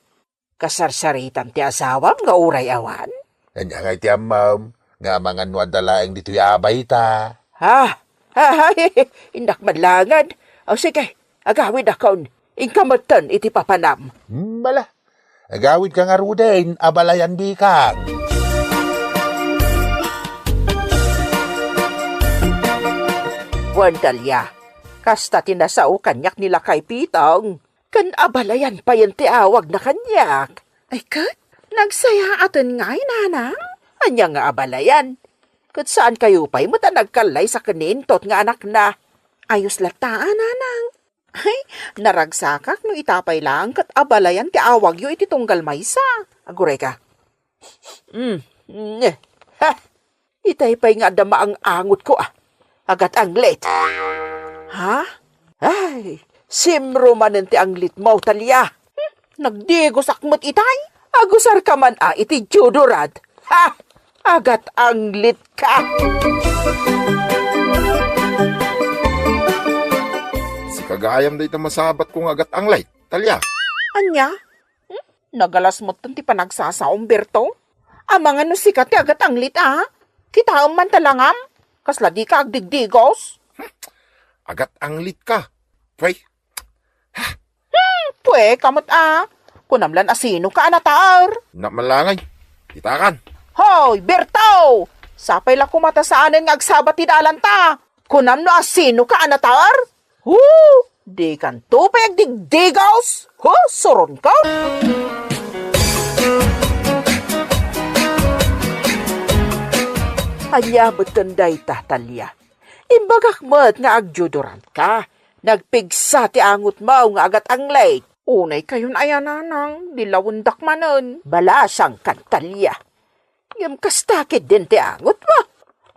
kasarsaritam ti asawam nga uray awan? Ania ngay ti ammom, nga amangan no adda laeng ditoy a abayta? Ha? Ha? Innak man laeng. O sige, agawidakon. Inka metten iti papanam. Hmm, bala. Agawidka ngaruden, abalayan, bikang. Wen Talia, kasta ti nasao kaniak ni lakay Pitong. Ken abalayan payen ti awagna kaniak. Ay ket, nagsayaaten ngay, nanang? Ania nga abalayan? Ket saankayo pay met a nagkallaysa ken ni intot nga anakna. Ayos latta, a, nanang. Ay, naragsakak no ita pay laeng ket abalayan ti awagyo iti tunggal maysa. Aguray ka. Mm, mm, eh. Ha? Itay pay nga adda maang-angotko, ah. Agat-anglit. Ha? Ay, simro manen ti anglitmo, Talia. Hmm, nagdigosak met itay. Agusar ka man, ah, iti deodorant. Ha? Agat-anglit ka. Sika gayam dayta masabatko nga agat-anglit, Talia. Ania? Hmm? Nagalas metten ti panagsasaom, Berto. Amangan no sika ti agat-anglit, a? Kitaem man ta langam. Kasla dika agdigdigos. Agat-anglit ka. Pwe. Hmm, pwe ka met, a. Kunam lan a sino ka a nataer. Namalangay. Kitakan. Hoy, Berto! Sapay la koma ta saanen nga agsabat ti dalanta. Kunam no a sino ka a nataer. Hu! Dikanto pay agdigdigos! Hu! Suronko! Ania metten dayta, Talia? Imbagak met nga agdeodorant ka. Nagpigsa ti angotmo nga agat-anglit. Unay kayon aya, nanang, di lawendak manen. Balasangkan, Talia. Ngem kasta ketdin ti angotmo.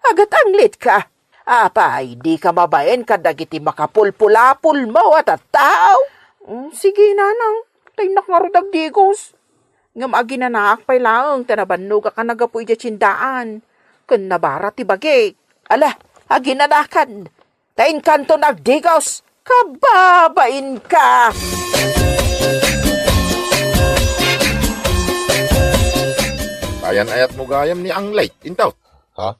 Agat-anglit ka. Apay, di ka mabain kadagiti makapulpulapulmo a tattao? Mm, sige, nanang. Ta innak ngarud agdigos. Ngem aginanaak pay laeng ta nabannogak a naggapu idiay tiendaan. Ken nabara ti bagik. Ala, aginanakan. Ta inkanto nagdigos. Kababain ka! Ayan-ayatmo gayam ni Anglit, intaw. Ha?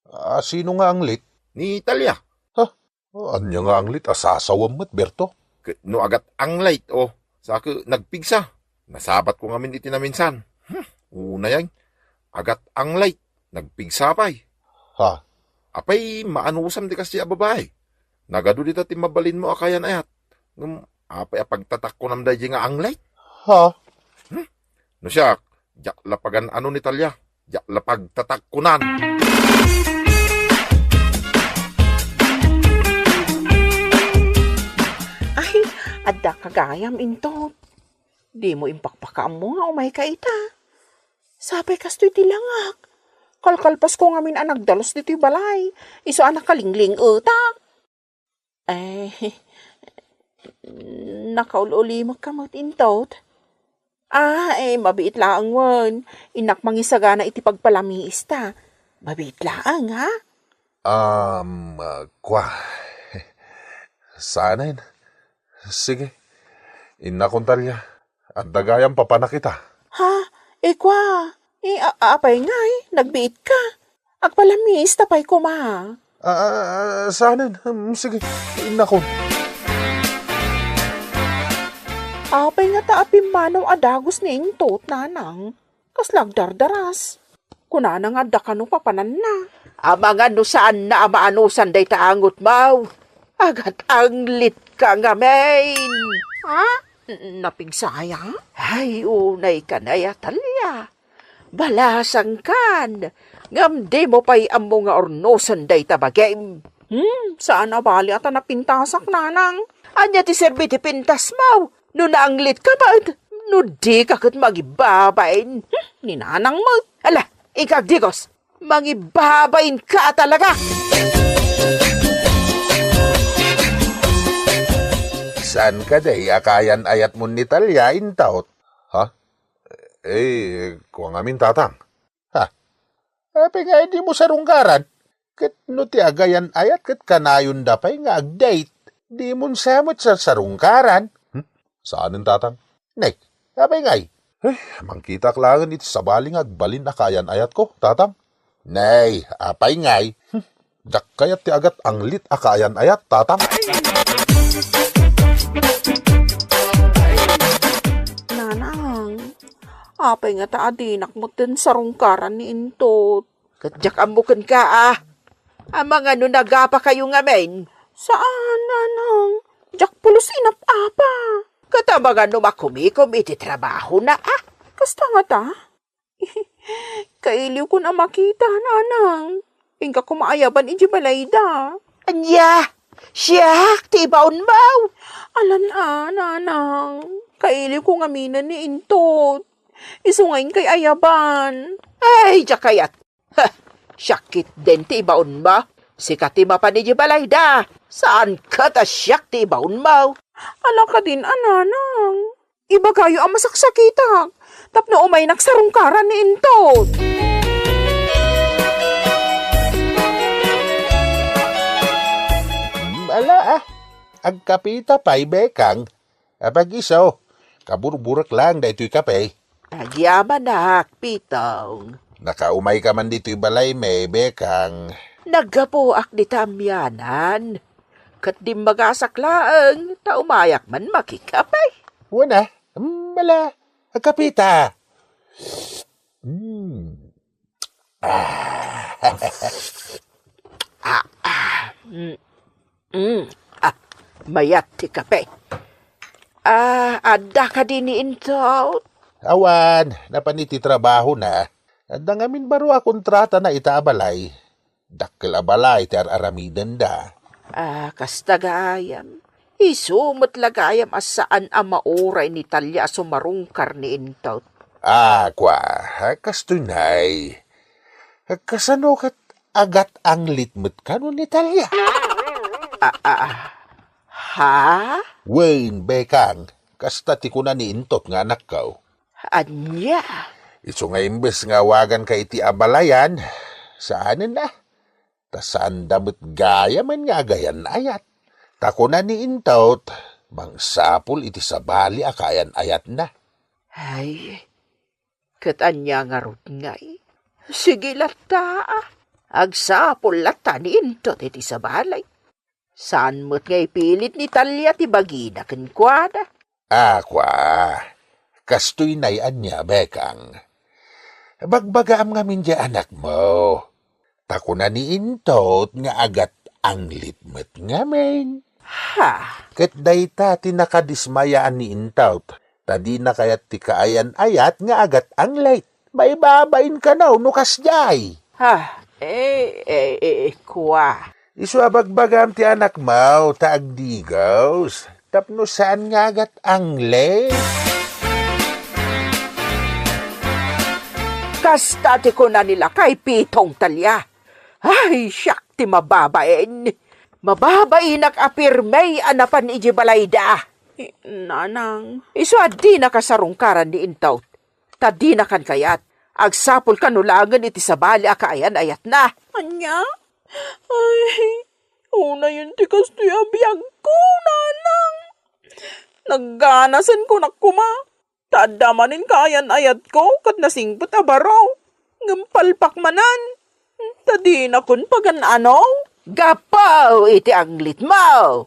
A, sino nga Anglit? Ni Talia. Ha? O, ania nga Anglit a sasawem met, Berto? Ket no agat-anglit, o, sa ket nagpigsa. Nasabatko ngamin iti naminsan. Hmm, unay, agat-anglit, nagpigsa pay. Ha? Apay, maanusam ti kasdiay a babai. Nagadu dita ti mabalinmo a kayan-ayat. Ngem apay a pagtatakkonam daydiay nga anglit? Ha? Hmm? No siak, diak la pagan-ano ni Talia. Diak la pagtatakkonan. Ay, adda ka gayam, Intot. Dimo impakpakaammo nga umayka ita. Sapay kastoy ti langak. Kalkalpasko ngamin a nagdalus ditoy balay. Isu a nakalingling-etak. Ay, nakaul-ulimekka met, Intot. Ah, eh, mabiit laeng wen. Innak mangisagana iti pagpalamiista. Mabiit laeng, ha? Um, ah, kua. Saanen? Sige. Innakon, Talia. Adda gayam papanak ita. Ha? Eh, kua. Eh, a-, apay ngay? Nagbiit ka? Agpalamiista pay koma. Ah, ah, ah, saanen? Hmm, sige, innakon. Apay ngata a pimmanaw a dagus ni Intot, nanang? Kasla agdardaras. Kunana nga adda kano papananna. Amangan no saanna a maanusan dayta angotmo. Agat-anglit ka ngamin. Ha? N-, napigsaya? Ay, unay ka nay, Talia. Balasangkan, ngem dimo pay ammo nga urnosen dayta bagim. Hmm, saan a bali a ta napintasak, nanang. Ania ti serbi ti pintasmo? No naanglit ka met, no di ka ket mangibabain. Hmm, ni nanang met. Ala, inka agdigos. Mangibabain ka talaga. Saan kadi a kayan-ayatmon ni Talia, Intot? Ha? Eh, kua ngamin, Tatang. Ha? Apay nga dimo sarungkaran? Ket no ti agayan-ayat ket kanayonda pay nga ag-date, dimon sa met sarsarungkaran. Hmm? Saanen, Tatang? Nay, apay ngay? Eh, mangkitak laengen iti sabali nga agbalin a kaayan-ayatko, Tatang. Nay, apay ngay? Hmm, diak kayat ti agat-anglit a kaayan-ayat, Tatang. Nanang, apay ngata a dinak metten sarungkaran ni Intot? Ket diak ammo kenka, a. Amangan no nagapa kayo ngamin. Saan, nanang? Diak pulos inap-apa. Ket amangan no makumikom iti trabahona, a. Kasta ngata? Kailiwkon a makita, nanang. Inka koma ayaban idiay balayda. Ania? Siak ti ibaonmo? Alan a, nanang. Kailiwko ngaminen ni Intot. Isu nga inkay ayaban. Ay, diak kayat. Heh, siak ketdin ti ibaonmo. Sika ti mapan idiay balayda. Saan ket a siak ti ibaonmo. Ala kadin a, nanang. Ibagayo a masaksakitak tapno umaynak sarungkaran ni Intot. Hmm, ala, ah. Agkapita pay, Bekang. Apag-isu, kaburburek laeng daytoy kape. Agyamanak, Pitong. Nakaumayka man ditoy balaymi, Bekang. Naggapuak dita amianan. Ket dimmagasak laeng, ta umayak man makikape. Wen a, mala, agkapita. Mm. Ah. Ah, ah. Mm. Mm. Ah, mayat ti kape. Ah, adda kadi ni Intot? Awan, napan iti trabahona. Adda ngamin baro a kontratana ita a balay. Dakkel a balay ti ar-aramidenda. Ah, kasta gayam. Isu met la gayam a saan a mauray ni Talia a sumarungkar ni Intot. Ah, kua, kastoy nay. Kasano ket agat-anglit met kano ni Talia? Ah, ah, ah. Ha? Wen, Bekang, kasta ti kuna ni Intot nga anakko. Ania? Isu nga imbes nga awaganka iti abalayan, saanen a. Ta saanda met gayamen nga agayan-ayat. Ta kuna ni Intot, mangsapul iti sabali a kaayan-ayatna. Ay, ket ania ngarud ngay? Sige latta, a. Agsapul latta ni Intot iti sabali. Saan met nga ipilit ni Talia ti bagina kenkuana. Ah, kua, kastoy nay ania, Bekang. Bagbagaam ngamin diay anakmo. Ta kuna ni Intot nga agat-anglit met ngamin. Ha? Ket dayta ti nakadismayaan ni Intot. Ta dina kayat ti kaayan-ayat nga agat-anglit. Maibabain kano no kasdiay. Ha? Eh, eh, eh, kua. Isu a bagbagam ti anakmo ta agdigos, tapno saan nga agat-anglit. Kasta ti kuna ni lakay Pitong, Talia. Ay, siak ti mababain. Mababainak a pirmi a napan idiay balayda. Nanang. Isu a dinaka sarungkaran ni Intot. Ta dinakan kayat. Agsapul kano laengen iti sabali a kaayan-ayatna. Ania? Ay, unayen ti kastoy a biagko, nanang. Nagganasenko koma. Ta adda manen kaayan-ayatko ket nasingpet a baro. Ngem palpak manen. Ta dinakon pagan-ano. Gapu iti anglitmo.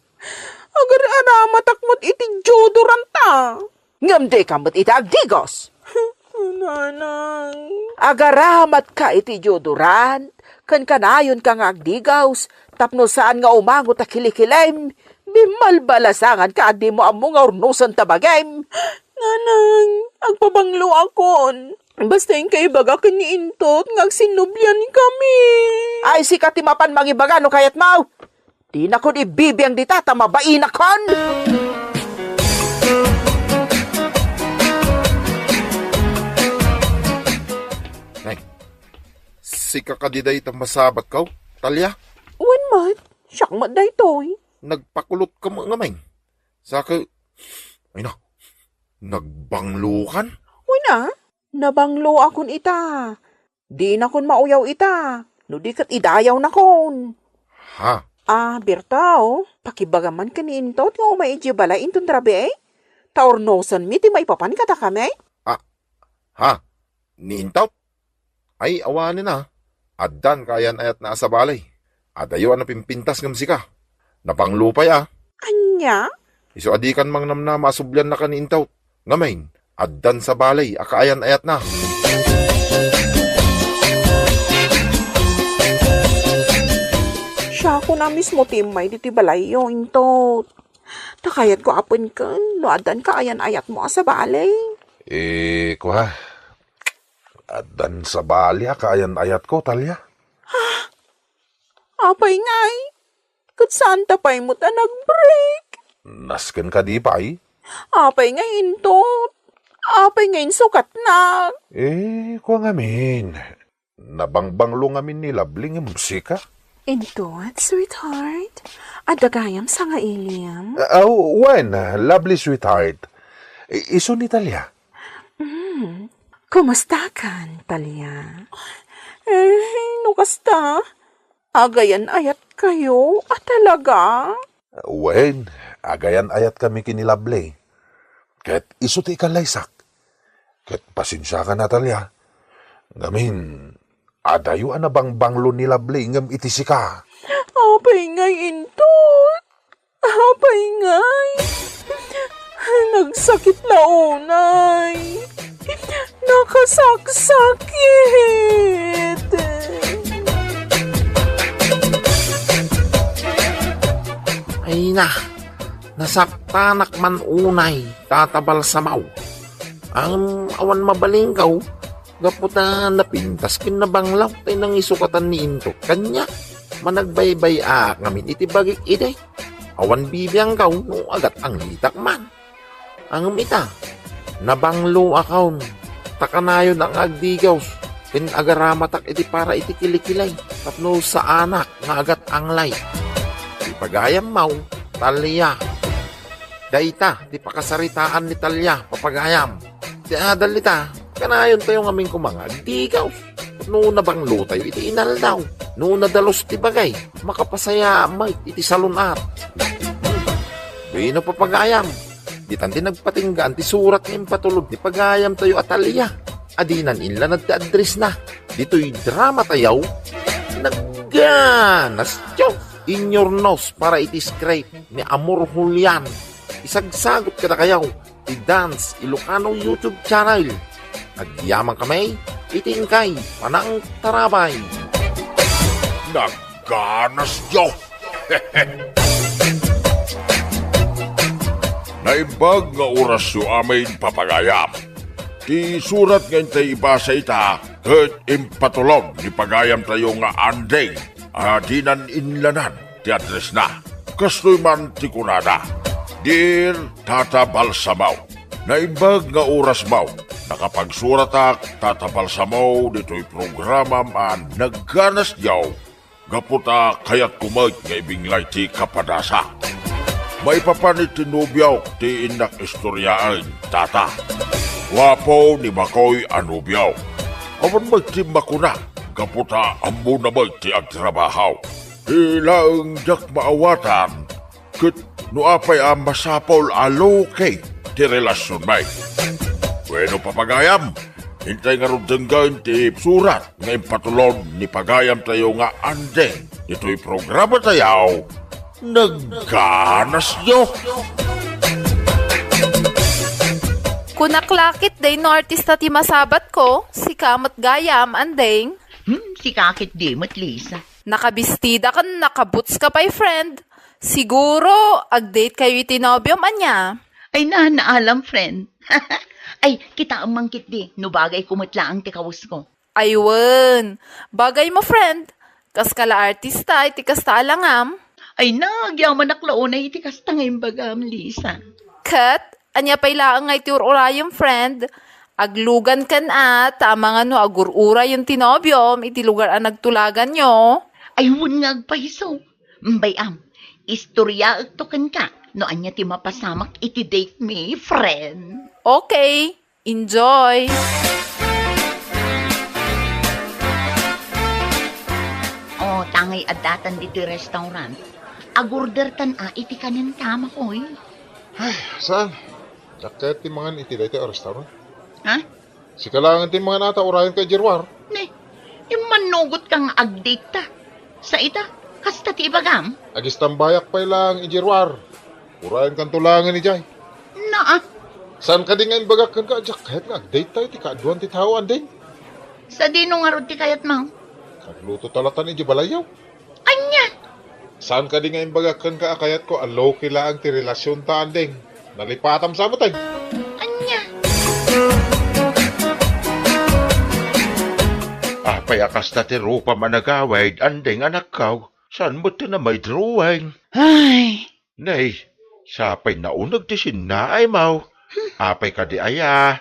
Agar-aramatak met iti deodoranta. Ngem dika met ita agdigos. Nanang. Agaramatka iti deodorant, ken kanayonka nga agdigos, tapno saan nga umangot a kilikilim, bimmalbalasanganka a dimo ammo nga urnosen ta bagim. Nanang, agpabangloakon. Basta inka ibaga ken ni Intot nga agsinnubliankami. Ay, sika ti mapan mangibaga no kayatmo. Dinakon ibibiang dita ta mabainakon. Nay, sika kadi dayta masabatko, Talia? Wen met, siak met daytoy. Nagpakulotka met ngamin. Saka, ay na, nagbanglokan? Wen a, nabangloakon ita. Dinakon mauyaw ita, no di ket idayawnakon. Ha? Ah, Berto, pakibagam man ken ni Intot nga umay idiay balay inton rabii. Ta urnosenmi ti maipapan kadakami. Ah, ha? Ni Intot? Ay, awanen a. Addan kaayan-ayatna a sabali. Adayo a napimpintas ngem sika. Nabanglo pay a. Ania? Isu a dikan mangnamnama a subliannaka ni Intot. Ngamin, addan sabali a kaayan-ayatna. Siakon a mismo ti immay ditoy balayyo, Intot. Ta kayatko a penken no addan kaayan-ayatmo a sabali. Eh, kua, addan sabali a kaayan-ayatko, Talia. Apay ngay? Ket saanta pay met a nag-break? Nasken kadi pay? Apay ngay, Intot? Apay nga insukatnak? Eh, kua ngamin. Nabangbanglo ngamin ni Lovely ngem sika? Intot, sweetheart. Adda gayam sangailim? Ah, aw, wen, ah, Lovely, sweetheart. I-, isu ni Talia? Hmm. Kumustakan, Talia? Eh, no kasta, agayan-ayatkayo a talaga? Wen, agayan-ayatkami ken ni Lovely. Ket isu ti ikallaysak. Ket pasensiakan, Natalia. Ngamin, adayo a nabangbanglo ni Lovely ngem iti sika. Apay ngay intot? Apay ngay? Nagsakit la unay. Nakasaksakit. Ay na, nasaktanak man unay, Tata Balsamaw. Ang awan mabalingkaw, gapu ta napintas ken nabanglaw tay nangisukatan ni Intot. Kaniak, managbaybay-aak ngamin iti bagik idi. Awan bibiangkaw no agat-anglitak man. Ngem ita, nabangloakon, ta kanayon a nga agdigaws ken agaramatak iti para iti kilikilay tapno saanak nga agat-anglay. Ipagayam maw, Talia. Dayta ti pakasaritaan ni Talia, papagayam. Ti adal ita, kanayontayo ngamin koma nga agdigaws. No nabanglotayo iti inaldaw, no nadalus ti bagay, makapasayaat met iti salun-at. Bueno, papagayam, ditan ti nagpatinggaan ti surat nga impatulod ni pagayamtayo a Talia. Adinan inlanad ti addressna. Ditoy dramatayo, Nagganas Dios! Inyurnos para iti script ni Amor Julian. Isagsagot kadakayo ti Dance Ilocano YouTube channel. Agyamankami iti inkay panangtarabay. Nagganas Dios! Naimbag nga orasyo amin, papagayam. Ti surat nga intay ibasa ita ket impatulod ni pagayamtayo nga Anding a dinan inlanad ti addressna. Kastoy man ti kunada, Dear Tata Balsamaw, naimbag nga oras maw, nakapagsuratak, Tata Balsamaw, ditoy programam a Nagganas Diaw, gapu ta kayatko met nga ibinglay ti kapadasak. Maipapan iti nobiok ti innak istoriaen, Tata. Guapo ni bakoy a nobiok. Awan met ti makuna, gapu ta ammona met ti agtrabaho. Ti laeng diak maawatan, ket no apay a masapul a low-key ti relasionmi. Bueno, papagayam, intay ngarud denggen ti surat nga impatulod ni pagayamtayo nga Anding ditoy programatayo, Nagganas Dios! Kunak la ketdi no artista ti masabatko, sika met gayam, Anding. Hmm, sika ketdi met, Lisa. Nakabistida ken nakaboots ka pay, friend. Siguro, ag-date kayo iti nobiom, ania? Ay, na, naalam, friend. Ay, kitaem man ketdi, no bagayko met laeng ti kawes ko. Ay wen, bagaymo, friend. Kas ka la artista iti kasta a langam. Ay, na, agyamanak la unay iti kasta nga imbagam, Lisa. Ket, ania pay laeng nga iti ur-urayom, friend? Aglugan ken a, ta amangan no agur-urayen ti nobiom iti lugar a nagtulaganyo. Ay, wen nga agpayso. Bay-am, istoryaekto kenka no ania ti mapasamak iti date mi, friend. Okay, enjoy! O, tangay addatan ditoy restaurant. Agordertan a iti kanen ta, makoy. Ay, saan? Diak kayat ti mangan iti daytoy a restaurant. Ha? Sika laeng ti mangan ata, urayenka idiay ruar. Ne, immannugotka nga ag-date ta. Sa ita, kasta ti ibagam? Agistambayak pay laeng idiay ruar. Urayenkanto laengen idiay. Naa. Saan kadi nga imbagak kenka a diak kayat nga ag-date ta iti kaaduan ti tao, Anding? Sadino ngarud ti kayatmo? Agluto ta latan idiay balayyo. Ania? Saan kadi nga imbagak kenka a kayatko a low-key laeng ti relasionta, Anding? Nalipatam sa met, ay. Ania? Apay a kasta ti rupam a nagawid, Anding, anakko? Saan met ti namaid drawing? Ay. Nay, sapay nauneg ti sinnaaymo. Apay kadi aya?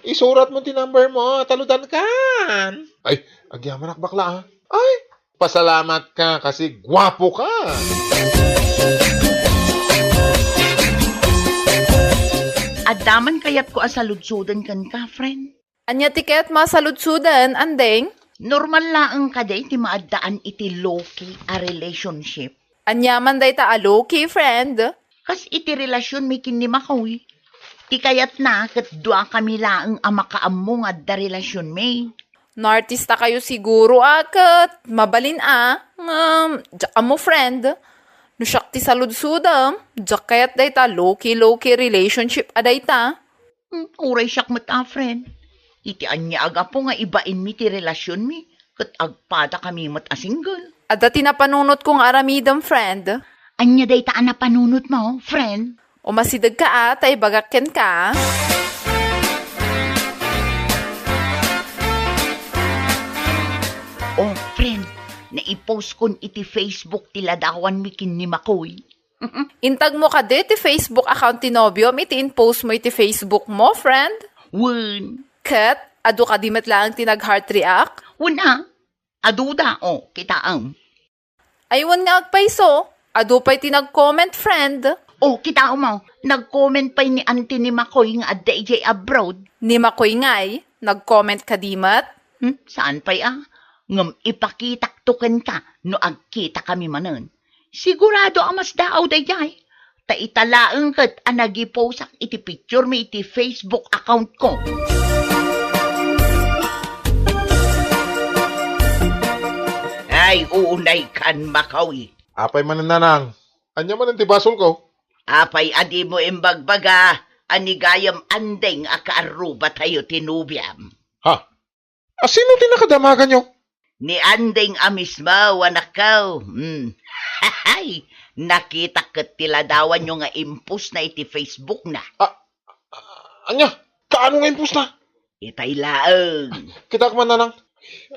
Isurat mo ti number mo, taludankan. Ay, agyamanak bakla, ah. Ay, pasalamat ka kasi guwapo ka. Adda man kayatko a saludsoden kenka, friend. Ania ti kayatmo a saludsoden, Andeng? Normal laeng kadi ti maaddaan iti low-key a relationship? Ania man dayta a low-key, friend? Kas iti relasionmi ken ni Makoy, ti kayatna ket duakami laeng a makaammo nga adda relasionmi. Naartistakayo siguro a ket mabalin a, ngem, diak ammo, friend. No siak ti saludsodem, diak kayat dayta low-key, low-key relationship a dayta. Hmm, uray siak met a, friend. Iti ania a gapu nga ibainmi ti relasionmi ket agpadakami met a single. Adda ti napanunotko nga aramidem, friend. Ania dayta a napanunotmo, friend? Umasidegka a, ta ibagak kenka. Oh, friend, naipustkon iti Facebook ti ladawanmi ken ni Makoy. Intagmo kadi ti Facebook account ti nobiom iti in-post mo iti Facebook mo, friend? Wen. Ket, adu kadi met laeng ti nag-heart react? Wen a, aduda, o, kitaem. Ay, wen nga agpayso, adu pay ti nag-comment, friend. O, kitaem, o, nag-comment pay ni auntie ni Makoy nga adda idiay abroad. Ni Makoy ngay, nag-comment kadi met? Hmm, saan pay a? Ngem ipakitakto kenka no agkitakami manen. Sigurado a masdaaw daydiay. Ta ita laeng ket a nagiposak iti picturemi iti Facebook accountko. Ay, unay kan, Makoy. Apay manen, nanang? Ania manen ti basolko? Apay a dimo imbagbaga a ni gayam Andeng a kaarrubatayo ti nobiam? Ha? A sino ti nakadamaganyo? Ni Andeng a mismo, anakko. Hmm. Hay, nakitak ket ti ladawanyo nga impostna iti Facebookna. A-, a-, ania? Kaano nga impostna? Itay laeng. Kitaek man, nanang.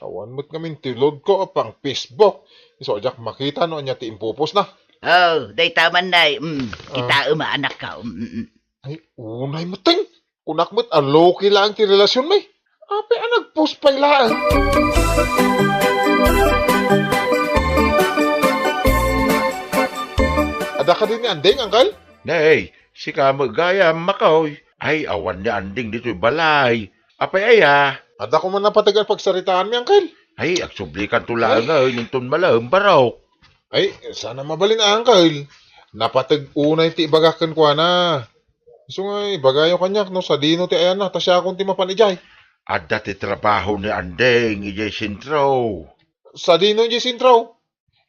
Awan met ngamin ti loadko a pang-Facebook. Isu a diak makita no ania ti impopostna. Oh, dayta man, nay. Hmm, kitaem a, anakko. Hmm, hmm. Ay, unay met, Teng. Kunak met a low-key laeng ti relasionmi. Apay a nag-post pay laeng? Adda kadi ni Anding, Uncle? Nay, sika met gayam, Makoy. Ay, awan ni Anding ditoy balay. Apay aya? Adda koma napateg a pagsaritaanmi, Uncle. Ay, agsublikanto laeng, ay, inton malem, barok. Ay, saan a mabalin, Uncle. Napateg unay ti ibagak kenkuana. Isu nga ibagayo kaniak no sadino ti ayanna, ta siakon ti mapan idiay. Adda ti trabaho ni Anding idiay sentro. Sadino idiay sentro?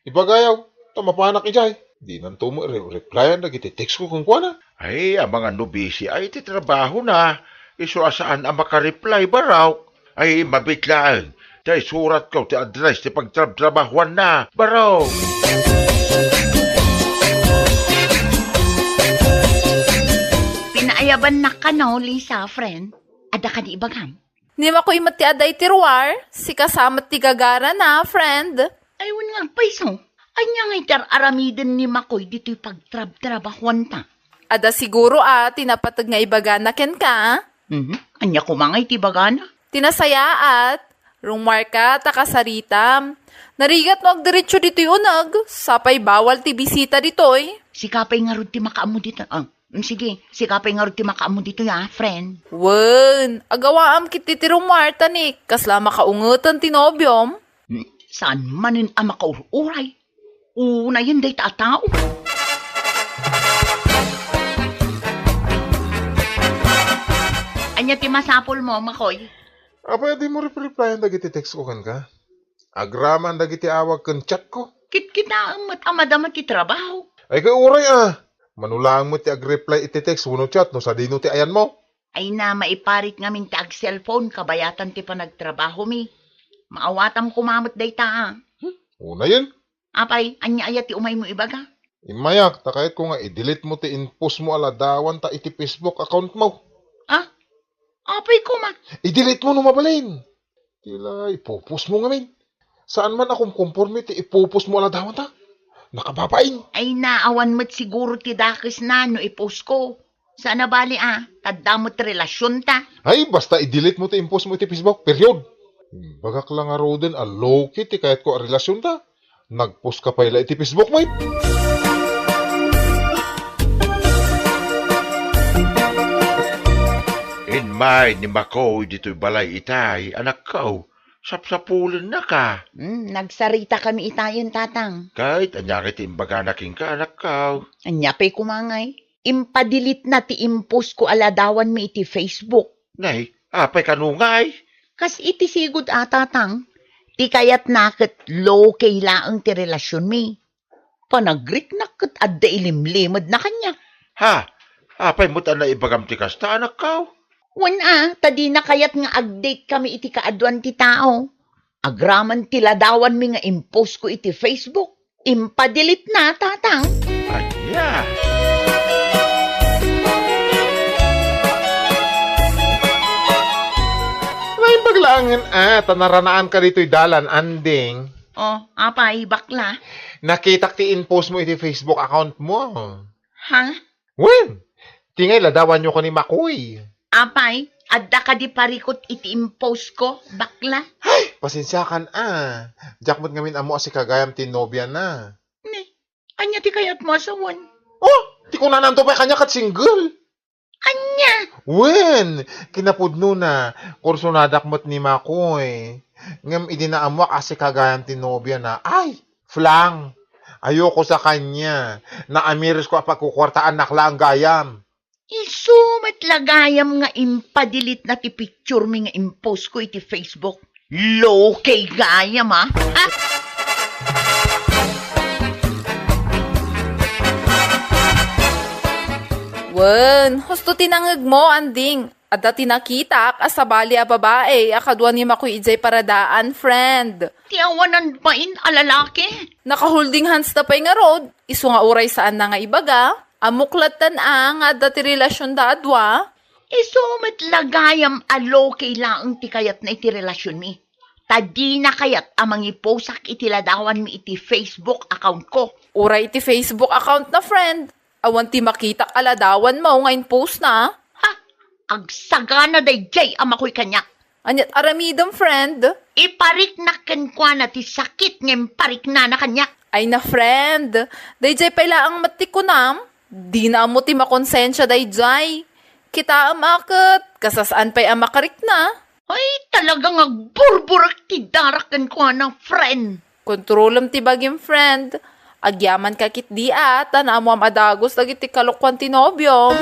Ibagayo, ta mapanak idiay. Dinanto met re-, replyan dagiti text ko kenkuana. Ay, amangan no busy ay ti trabahona. Isu a saan a makareply, barok. Ay, mabiit laeng. Ta isuratko ti address ti pagtrabtrabahuanna, barok. Pinaayabannak kano, Lisa, friend. Adda kadi ibagam? Ni Makoy met ti adda iti ruar, sika sa met ti gagarana, friend. Ay, wen nga agpayso. Ania nga iti ar-aramiden ni Makoy ditoy pagtrabtrabahuanta? Adda siguro a ti napateg nga ibagana kenka, a? Mhm. Ania koma nga iti ibagana? Ti nasayaat, rumuarka ta kasaritam. Narigat no agdiretso ditoy uneg, sapay bawal ti bisita ditoy. Sika pay ngarud ti makaammo ditoy, ah. Mm, sige, sika pay ngarud ti makaammo ditoy, ah, friend. Wen, agawaam ketdi ti rumuar ta ni kasla makaungetan ti nobiom. Hmm, saan manen a makaur-uray? Unayen dayta a tao. Ania ti masapulmo, Makoy? Apay a dimo repreplyan dagiti text ko kenka? Agraman dagiti awag ken chat ko. Kitkitaem met a madama ti trabaho. Ay, kay uray a. Mano laeng met ti agreply iti text wenno chat no sadino ti ayanmo. Ay na, maiparit ngamin ti ag-cellphone kabayatan ti panagtrabahomi. Maawatam koma met dayta a. Hmm? Unayen? Apay, ania aya ti umaymo ibaga? Immayak, ta kayatko nga i-delete mo ti in-post mo a ladawan ta iti Facebook account mo. Ah? Apay koma? I-delete mo no mabalin. Ti la, i-post mo ngamin. Saan man a kumkumporme ti i-post mo a ladawan ta. Nakababain. Ay na, awan met siguro ti dakesna no i-post ko. Saan a bali a, ta adda met relasionta. Ay, basta i-delete mo ti in-post mo iti Facebook, period. Bagak la ngaruden a low-key ti kayatko a relasionta. Nag-post ka pay la iti Facebook, met. Immay ni Makoy ditoy balay itay, anakko. Sapsapulennaka. Hmm, nagsaritakami itayen, Tatang. Ket ania ngay ti imbagana kenka, anakko? Ania pay koma ngay? Impa-delete na ti in-post ko a ladawanmi iti Facebook. Nay, apay kano ngay? Kas iti sigud a, Tatang, ti kayatna ket low-key laeng ti relasionmi. Panagriknak ket adda ilimlimedna kaniak. Ha? Apay met a naibagam ti kasta, anakko? Wen a, ta dina kayat nga ag-date kami iti kaaduan ti tao. Agraman ti ladawanmi nga in-post ko iti Facebook. Impa-delete na, Tatang. Ania? Naimbag laengen a, ta naranaanka ditoy dalan, Anding. Oh, apay, bakla? Nakitak ti in-post mo iti Facebook account mo. Ha? Wen, ti ngay ladawanyo ken ni Makoy. Apay, adda kadi parikut iti in-post ko, bakla? Ay, pasensiakan a. Diak met ngamin ammo a sika gayam ti nobiana. Ni, ania ti kayatmo a sawen? Oh, ti kunananto pay kaniak ket single. Ania? Wen, kinapudnona, kursonadak met ni Makoy. Ngem idi naammoak a sika gayam ti nobiana, ay, flang. Ayoko sa kanya. Naamiris ko a pagkukuartaannak laeng gayam. Isu met la gayam nga impa-delete na ti picture mi nga in-post ko iti Facebook. Low-key gayam, a. Ha? Wen, husto ti nangngegmo, Anding. Adda ti nakitak a sabali a babai a kadua ni Makoy idiay paradaan, friend. Ti awanan bain a lalaki? Naka-holding hands da pay ngarud, isu nga uray saanna nga ibaga, ammok lattan a nga adda ti relasionda a dua. Isu met la gayam a low-key laeng ti kayatna iti relasionmi. Ta dina kayat a mangiposak iti ladawanmi iti Facebook account ko. Uray iti Facebook account na, friend. Awan ti makitak a ladawanmo nga in-post na. Ha? Agsagana daydiay a Makoy kaniak. Aniat aramidem, friend? Ipariknak kenkuana ti sakit nga impariknana kaniak. Ay na, friend, dayjay pay laeng met ti kunam? Dina ammo ti makonsensia dayjay. Kitaem a ket, kasasaan pay a makarikna. Ay, talaga nga agburburek ti darak kenkuana, friend. Kontrolem ti bagim, friend. Agyamanka ketdi a, ta naamuam a dagus dagiti kalokuan ti nobiom.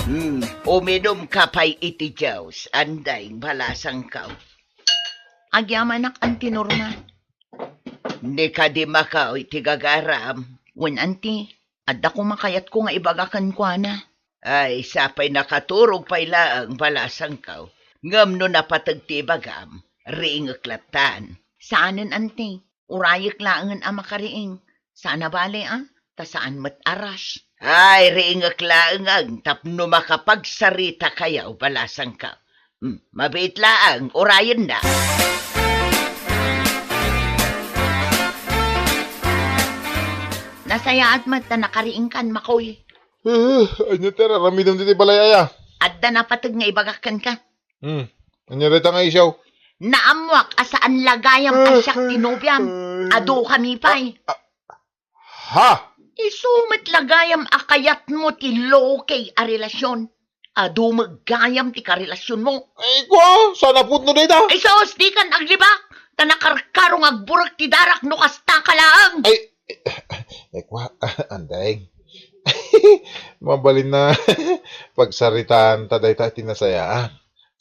Hmm, uminumka pay iti juice, Andeng, balasangko. Agyamanak, Auntie Norma. Ni kadi makaw iti gagaram. Wen, Auntie, adda koma kayatko nga ibaga kenkuana. Ay, sapay nakaturog pay laeng, balasangko. Ngem no napateg ti ibagam, riingek lattan. Saanen, Auntie. Urayek laengen a makariing. Saan a bale, a? Ta saan met a rush. Ay, riingek laengen tapno makapagsarita kayo, balasangko. Hmm, mabiit laeng, urayenna. Nasayaat met ta nakariingkan, Makoy. Eh, ania ti ar-aramidem ditoy balay, aya? Adda napateg nga ibagak kenka. Hmm, ania dayta nga isu? Naammoak a saan la gayam a siak ti nobiam. Adu kami pay. Ah, ah, Ha? Isu met la gayam a kayatmo ti low-key a relasyon. Adu met gayam ti karelasyonmo. Ay, kua, saan a pudno dayta? Ay, sus, dikan aglibak. Ta nakarkaro nga agburek ti darak no kasta ka laeng. Ay, ay, kua, Andeng. Mabalin a pagsaritaan ta dayta iti nasayaan.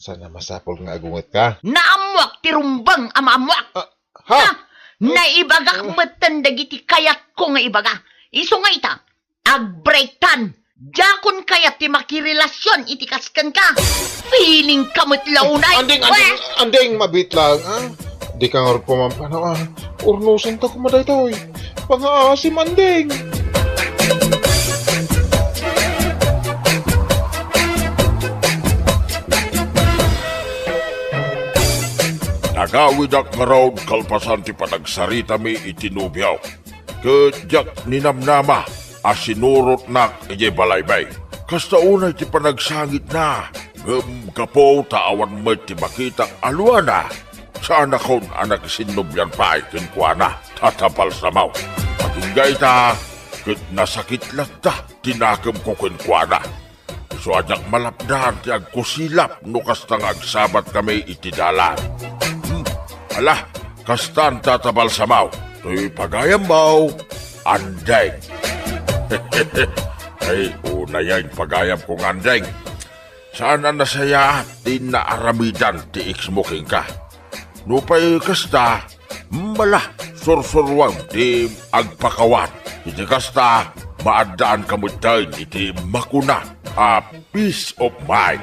Saan a masapul nga agungetka? Naammoak ti rumbeng a maammoak. Ah, ha? Ha? Naibagak metten dagiti kayatko nga ibaga. Isu nga ita, agbreaktan. Diakon kayat ti makirelasyon iti kas kenka. Feeling ka met la unay. Andeng, andeng, Weh! Andeng, mabiit lang, ah. Dika ngarud pamampanawaan. Urnosanta koma daytoy. Pangaasim, Andeng. Nagawidak ngarud kalpasan ti panagsaritami iti nobiok. Ket diak ninamnama a sinurotnak idiay balaymi. Kasta unay ti panagsangitna, ngem gapu ta awan met ti makitak a luana, saanakon a nakisinnobian pay kenkuana, Tata Balsamo. Agingga ita, ket nasakit latta ti nakemko kenkuana. Isu a diak malapdan ti agkusilap no kasta nga agsabatkami iti dalan. Hmm, ala, kastan, Tata Balsamo, toy pagayammo, Andeng. Ay, unayen pagayamko nga Andeng. Saan a nasayaat ti naaramidan ti ex mo kenka. Nupay kasta, mala, sursuruam ti agpakawan. Iti kasta, maaddaanka metten iti makuna a peace of mind.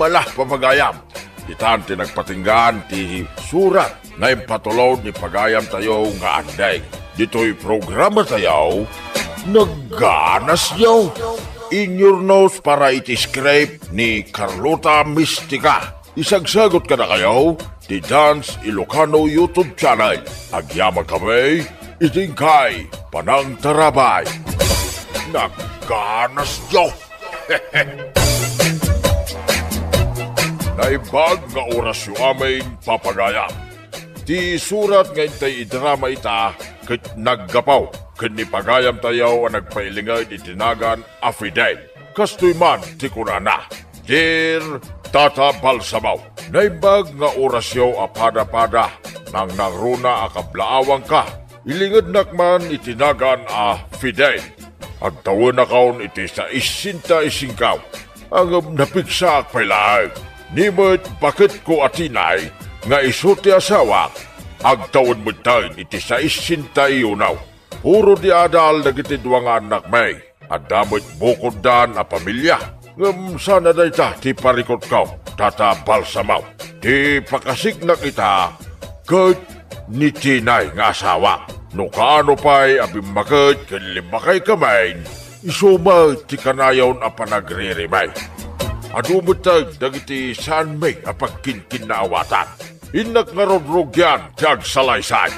Mala, papagayam, itan ti nagpatinggaan ti surat nga impatulod ni pagayamtayo nga Andeng. Ditoy programatayo, Nagganasyo. Inyurnos para iti script ni Carlota Mistica. Isagsagut kadakayo ti Dance Ilocano YouTube channel. Agyamankami iti inkay panangtarabay. Nagganasyo! Naimbag nga orasyo amin, papagayam. Ti surat nga intay idrama ita ket naggapu ken ni pagayamtayo a nagpailinged iti nagan a Fidel. Kastoy man ti kunana, Dear Tata Balsamo, naimbag nga orasyo a pada-pada, nangnangruna a kablaawanka, ilingednak man iti nagan a Fidel. Agtawenakon iti saissenta y singko, ngem napigsaak pay laeng. Ni met baketko a tinay nga isu ti asawak, agtawen metten iti saissenta y uno. Puro di adal dagiti dua nga annakmi. Adda met bukoddan a pamilia. Ngem saan a dayta ti parikutko, Tata Balsamo. Ti pakasiknak ita ket ni tinay nga asawak. No kaano pay a bimmaket ken limmakay kamin, isu met ti kanayon a panagririmi. Adu metten dagiti saanmi a pagkinkinnaawatan. Innak ngarud rugian ti agsalaysay.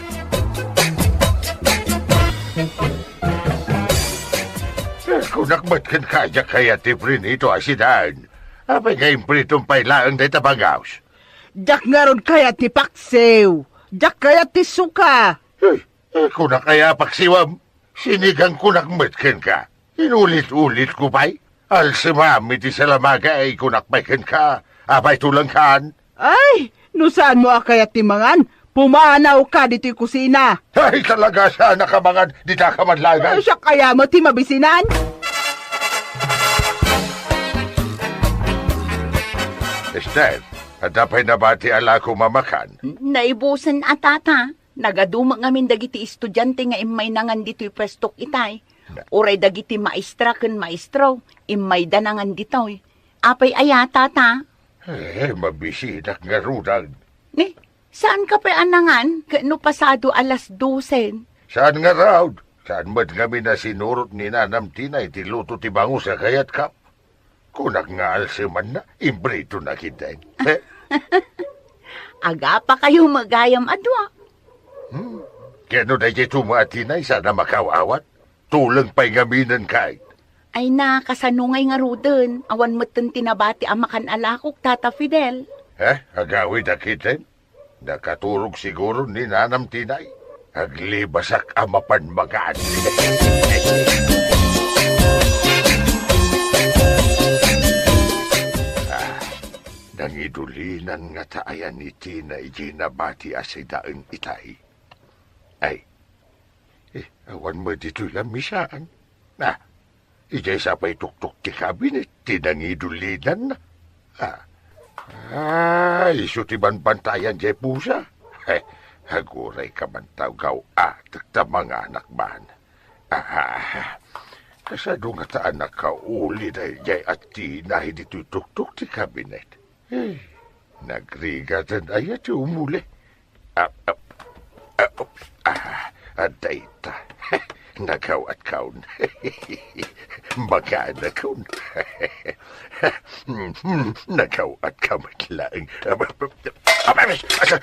Kunak met kenka, diak kayat ti prinito a sidan. Apay nga impritom pay laeng dayta bangaws? Diak ngarud kayat ti paksiw. Diak kayat ti suka. Ay, eh, kunak aya paksiwem? Sinigang kunak met kenka. Inulit-ulit ko pay. Alsemam iti salamaga ay kunak pay kenka. Apay tulengkan? Ay, no saanmo a kayat ti mangan, pumanawka ditoy kusina. Ay, talaga, saan a kamangan, dita ka manlagan. Ay, siak aya met ti mabisinan? Esther, adda pay nabati a lakom a makan? Naibusen a, tata. Nagadu met ngamin dagiti estudiante nga immay nangan ditoy puestok itay. Na- Uray dagiti maestra ken maestro, immayda nangan ditoy. Apay aya, tata? Eh, mabisinak ngaruden. Ni, saanka pay a nangan ket no pasado alas dosen? Saan ngarud? Saan met ngamin a sinurot ni Nanam Tina iti luto ti bangus a kayatkam? Kunak nga alsemanna, impritonak iten. Agapakayo met gayam a dua. Hmm? Ken no daytoy tumo a tinay, saan a makaw-awat? Tuleng pay ngamin kay. Ay na, kasano ngay ngaruden? Awan metten ti nabati a makan a lakok, Tata Fidel. Eh, agawid a kiten? Nakaturog siguro ni Nanam Tinay. Aglibasak a mapan makan. Ah, nangidulinan ngata aya ni Tina idiay nabati a sidaen itay. Ay, eh, awan met ditoy lamisaan. Ah, Idiay sa pay tuktok ti kabinet ti nangidulinanna. Ah. Ah, isu ti banbantayan diay pusa. He, aguray ka man ta gaw-atek ta manganak man. Ah, kasano ngata a nakauli daydiay a tinay ditoy tuktok ti kabinet? Eh, nagrigaten aya ti umuli? Ah, ah, ah, ah, ah, dayta. Nagaw-atkon. Maganakon. Nagaw-atka met laeng. Ay, ay,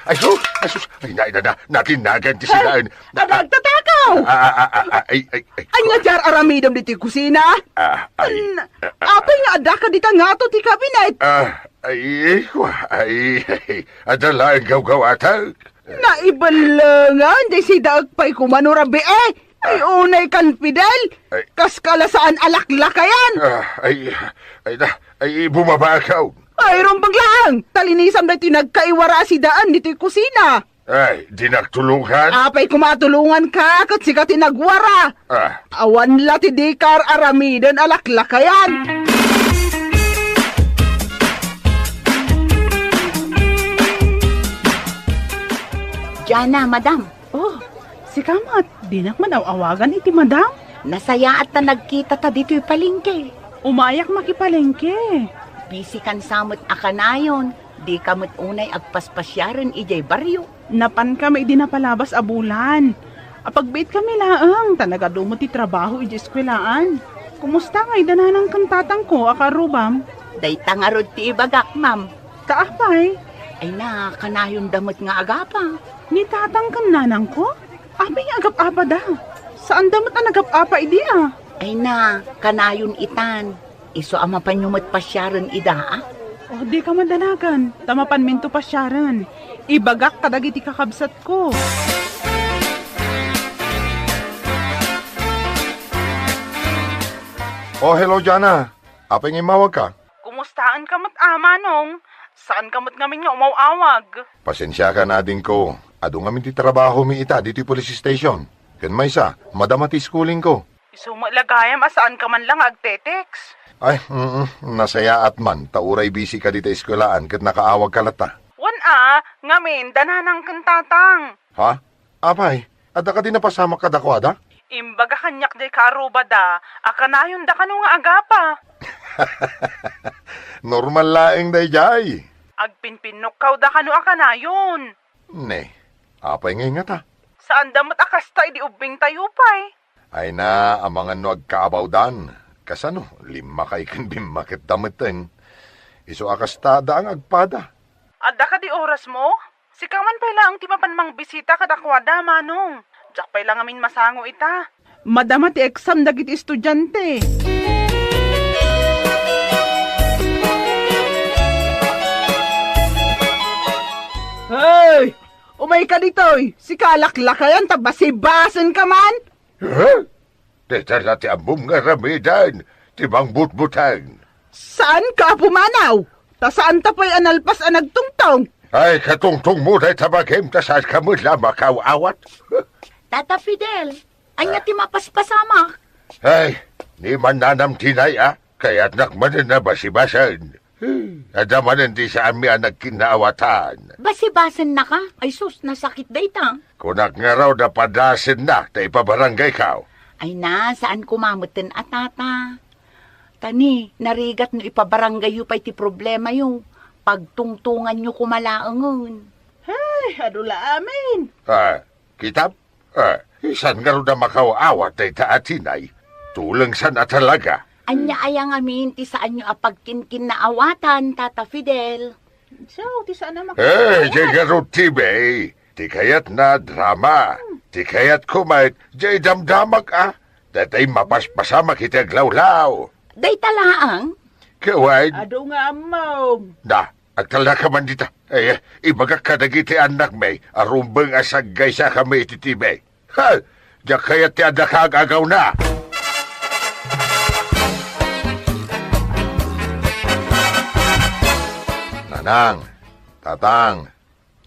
ay, sus, ay, sus, ay, na, na, na, natinagan ti silaen. Ay, agtatakaw! Ah, ah, ah, ah, ay, ay, ay, Ania ti ar-aramidem ditoy kusina? Ah, ay, An-, ah, ah, apay nga addaka dita ngato ti kabinet? Ah, ay, kwa, ay, ay, adda laeng gawgawatek. Naibellengan, di sidaek pay koma no rabii. Ay, unay kan Fidel. Ay. Kas kalasaan a laklakayan. Ah, ay, ay, na, ay, bumaba ka. Ay, rumbeng laeng. Talinisam daytoy nagkaiwara a sidaen ditoy kusina. Ay, dinak tulongan? Apay koma a tulonganka, ket sika ti nagwara. Ah. Awan la ti dika ar-aramiden a laklakayan. Diana, madam. Oh, sika met, dinak man aw-awagan iti madam. Nasayaat ta nagkitata ditoy palengke. Umayak makipalengke. Busy kan sa met a kanayon. Dika met unay agpaspasiaren idiay barrio. Napankami idi napalabas a bulan. Apagbiitkami laeng, ta nagadu met ti trabaho idiay eskuelaan. Kumusta ngay da nanang ken tatangko a kaarrubam? Dayta ngarud ti ibagak, ma'am. Ta apay? Ay na, kanayonda met nga agapa. Ni tatang ken nanangko? Apay nga agap-apada? Saanda met a nagap-apa idi, a? Ay na, kanayon itan. Isu a mapanyo met pasiaren ida, a? Oh, dika madanagan, ta mapanminto pasiaren. Ibagak kadagiti kakabsatko. Oh, hello, Jana. Apay nga immawagka? Kumustaenka met, a, Manong? Saanka met ngamin nga umaw-awag? Pasensiakan, adingko. Adu ngamin ti trabahomi ita ditoy police station. Ken maysa, madama ti schoolingko. Isu met la gayam a saanka man la nga agte-text. Ay, mm, nasayaat man, ta uray busy ka dita eskuelaan ket nakaawagka latta. Wen a, ngamin, da nanang ken tatang. Ha? Apay, adda kadi napasamak kadakuada? Imbaga kaniak diay kaarrubada a kanayonda kano nga agapa. Normal laeng daydiay. Agpinpinnukawda kano a kanayon. Ne, apay ngay ngata? Saanda met a kasta idi ubbingtayo pay. Ay na, amangan no agkaabawdan. Kasano, limmakay ken bimmaketda metten. Isu a kasta adda nga agpada. Adda kadi orasmo? Sika man pay laeng ti mapan mangbisita kadakuada, Manong. Diak pay la ngamin masango ita. Madama ti exam dagiti estudiante. Umayka ditoy, sika a laklakayan ta basibasenka man. Huh? Dayta la ti ammom nga aramiden, ti mangbutbuteng. Saanka a pumanaw, ta saanta pay a nalpas a nagtungtong. Ay, katungtongmo dayta bagim ta saanka met la a makaw-awat. Tata Fidel, ania ti mapaspasamak? Ay, ni mannanam tinay a, kayatnak manen a basibasen. Adda manen ti saanmi a nagkinnaawatan. Basibasennaka? Ay sus, nasakit dayta. Kunak ngarud a padasenna ta ipabarangaykaw. Ay na, saan koma metten a tata. Ta ni, narigat no ipabarangayyo pay ti problemayo. Pagtungtonganyo koma laengen. Ay, adu la amin. Ah, kitam? Ah, saan ngarud a makaw-awat dayta a tinay? Tulengsan a talaga. Ania aya ngamin ti saanyo a pagkinkinnaawatan, Tata Fidel? So, ti saan a makaw-awat. Eh, diay ngarud ti bay. Ti kayatna, drama. Ti kayatko met, diay damdamak a. Daytay mapaspasamak iti aglawlaw. Dayta laeng? Kawan. Adu nga ammom. Da, agtalnaka man dita. Ay, ibagak kadagiti annakmi a rumbeng a saggaysakami iti T V. Ha! Diak kayat ti adda ka ag-agawna. Nanang, Tatang,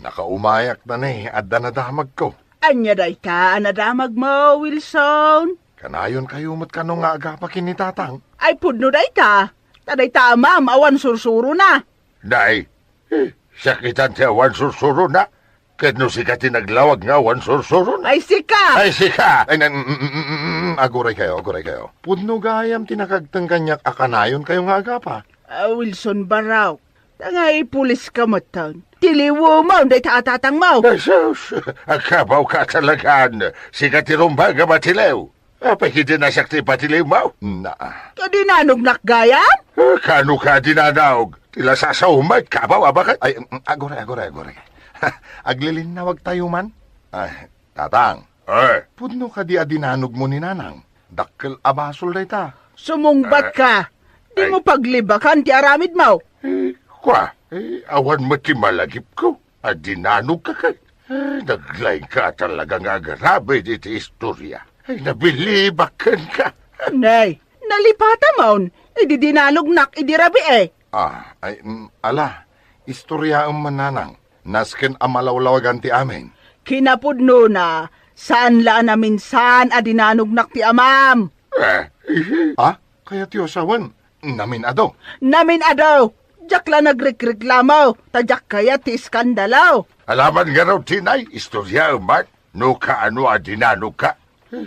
nakaumayak ta ni adda nadamagko. Ania dayta a nadamagmo, Wilson? Kanayonkayo met kano nga agapa ken ni Tatang? Ay, pudno dayta. Ta dayta a amam awan sursurona. Nay, eh, siak itan ti awan sursurona. Ket no sika ti naglawag nga awan sursurona. Ay, sika! Ay, sika! Ay, nan-, mm, mm, mm, mm, aguraykayo, aguraykayo. Pudno gayam ti nakagteng kaniak a kanayonkayo nga agapa. Ah, Wilson Barok, ta nga ipuliska metten. Tiliwemon dayta a tatangmo. Jesus! Agkabawka talagan. Sika ti rumbeng a matiliw. Apay, kidin a siak ti ipatiliwmo? Na. Ta dinanognak gayam? Eh, kano ka dinanog? Ti la sasaw met, kabaw a baket. Ay, mm, aguray, aguray, aguray. Aglilinnawagtayo man. Ay, Tatang. Eh. Pudno kadi a dinanogmo ni Nanang? Dakkel a basol dayta. Sumungbat ka. Dimo paglibakan ti aramidmo. Eh, kua, eh, awan met ti malagipko. A dinanogka ket, eh, naglaingka talaga nga agarabid iti istoria. Ay, nabilibak kenka. Nay, nalipatamon, idi dinanognak idi rabii. Ah, ay, mm, ala, istoriaem man, Nanang. Nasken a malawlawagan ti amin. Kinapudnona, saan la a naminsan a dinanognak ti amam. Eh, ihi. Ah, kayatyo a sawen? Namin-ado. Namin-ado! Diak la nagrekreklamo, ta diak kayat ti iskandalo. Alaman ngarud ti nay, istoryaem man, no kaano a dinanogka.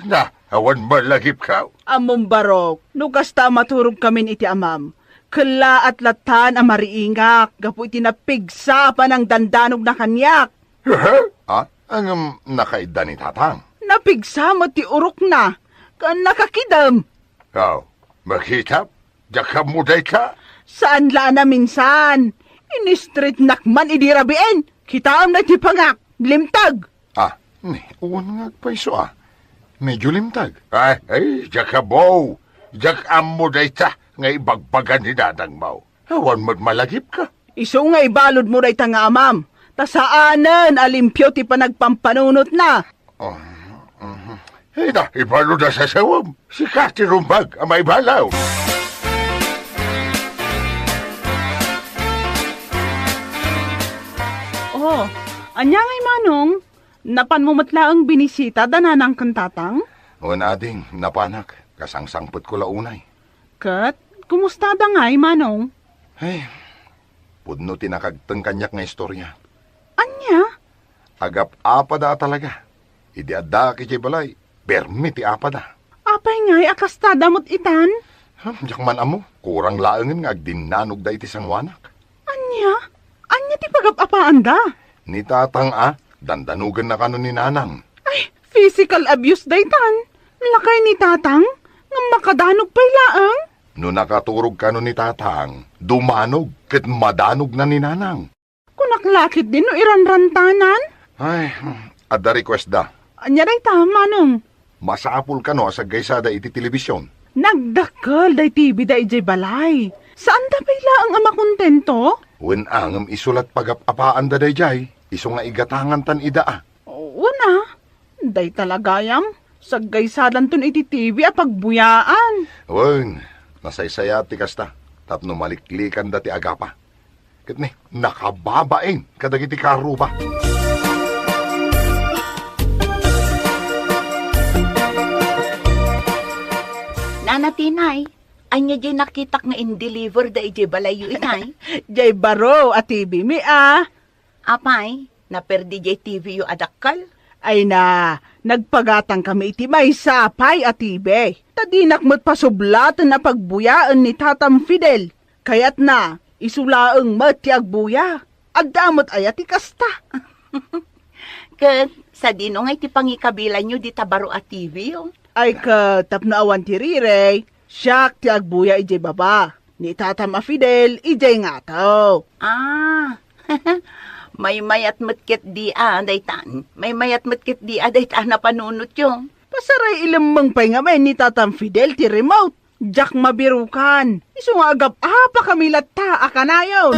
Na, awan malagipka. Ammom, Barok, no kasta a maturogkamin iti amam, kellaat lattan a mariingak gapu iti napigsa a panangdandanogna kaniak. Aha? Ah, ngem nakaidda ni Tatang? Napigsa met ti urokna, ken nakakidem. Aw, makitam? Diak ammo dayta? Saan la a naminsan. Inistritnak man idi rabiin. Kitaem daytoy pangak. Limteg! Ah, ni, wen nga agpayso a. Medyo limteg. Ay, ay, diak ammo. Diak ammo dayta nga ibagbaga ni nanangmo. Awan met malagipka. Isu nga ibaludmo dayta nga amam, ta saanen a limpio ti panagpampanunotna. Ah, mhm. Ay na, ibalud a sasawem. Sika ti rumbeng a maibalaw. Oh, ania ngay, Manong? Napanmo met laeng binisita da nanang ken tatang? Wen, ading, napanak. Kasangsangpetko la unay. Ket, kumustada ngay, Manong? Ay, pudno ti nakagteng kaniak nga istorya. Ania? Agap-apada a talaga. Idi addaak idiay balay, permi ti apada. Apay ngay a kastada met itan? Hmm, diak man ammo. Kurang laengen nga agdinnanogda iti sangoanak. Ania? Ania ti pagap-apaanda? Ni tatang a, dandanogenna kano ni nanang. Ay, physical abuse daytan. Lakay ni tatang, ngem makadanog pay laeng. No nakaturog kano ni tatang, dumanog ket madanogna ni nanang. Kunak la ketdin no iranrantanan? Ay, adda request da. Ania dayta, Manong? Masapul kano a saggaysada iti telebisyon. Nagdakkel day T V da idiay balay. Saanda pay laeng a makontento? Wen, ngem isu la ti pagap-apaanda daydiay. Isu nga igatangantan ida a. Una, dayta la gayam, saggaysadanton iti T V a pagbuyaan. Wen, nasaysayat ti kasta, tapno maliklikanda ti agapa. Ket ni, nakababain kadagiti kaarruba. Nana Tinay, ania jay nakitak nga in-deliver da idiay balayyo itay? Jay baro a T V mi a. Apay, naperdi jay T V yo a dakkel? Ay na, nagpagatangkami iti maysa pay a T V. Ta dinak met pasublaten a pagbuyaen ni Tatam Fidel. Kayatna, isu laeng met ti agbuya. Adda met aya ti kasta? Ket sadino nga iti pangikabilanyo dita baro a T V yo? Ay ket tapno awan ti rirey, siak ti agbuya idiay baba. Ni Tatam a Fidel idiay ngato. Ah, maymayat met ketdi a dayta. Maymayat met ketdi a dayta a napanunotyo. Pasaray ilemmeng pay ngamin ni Tatam Fidel ti remote. Diak mabirukan. Isu nga agap-apakami latta a kanayon.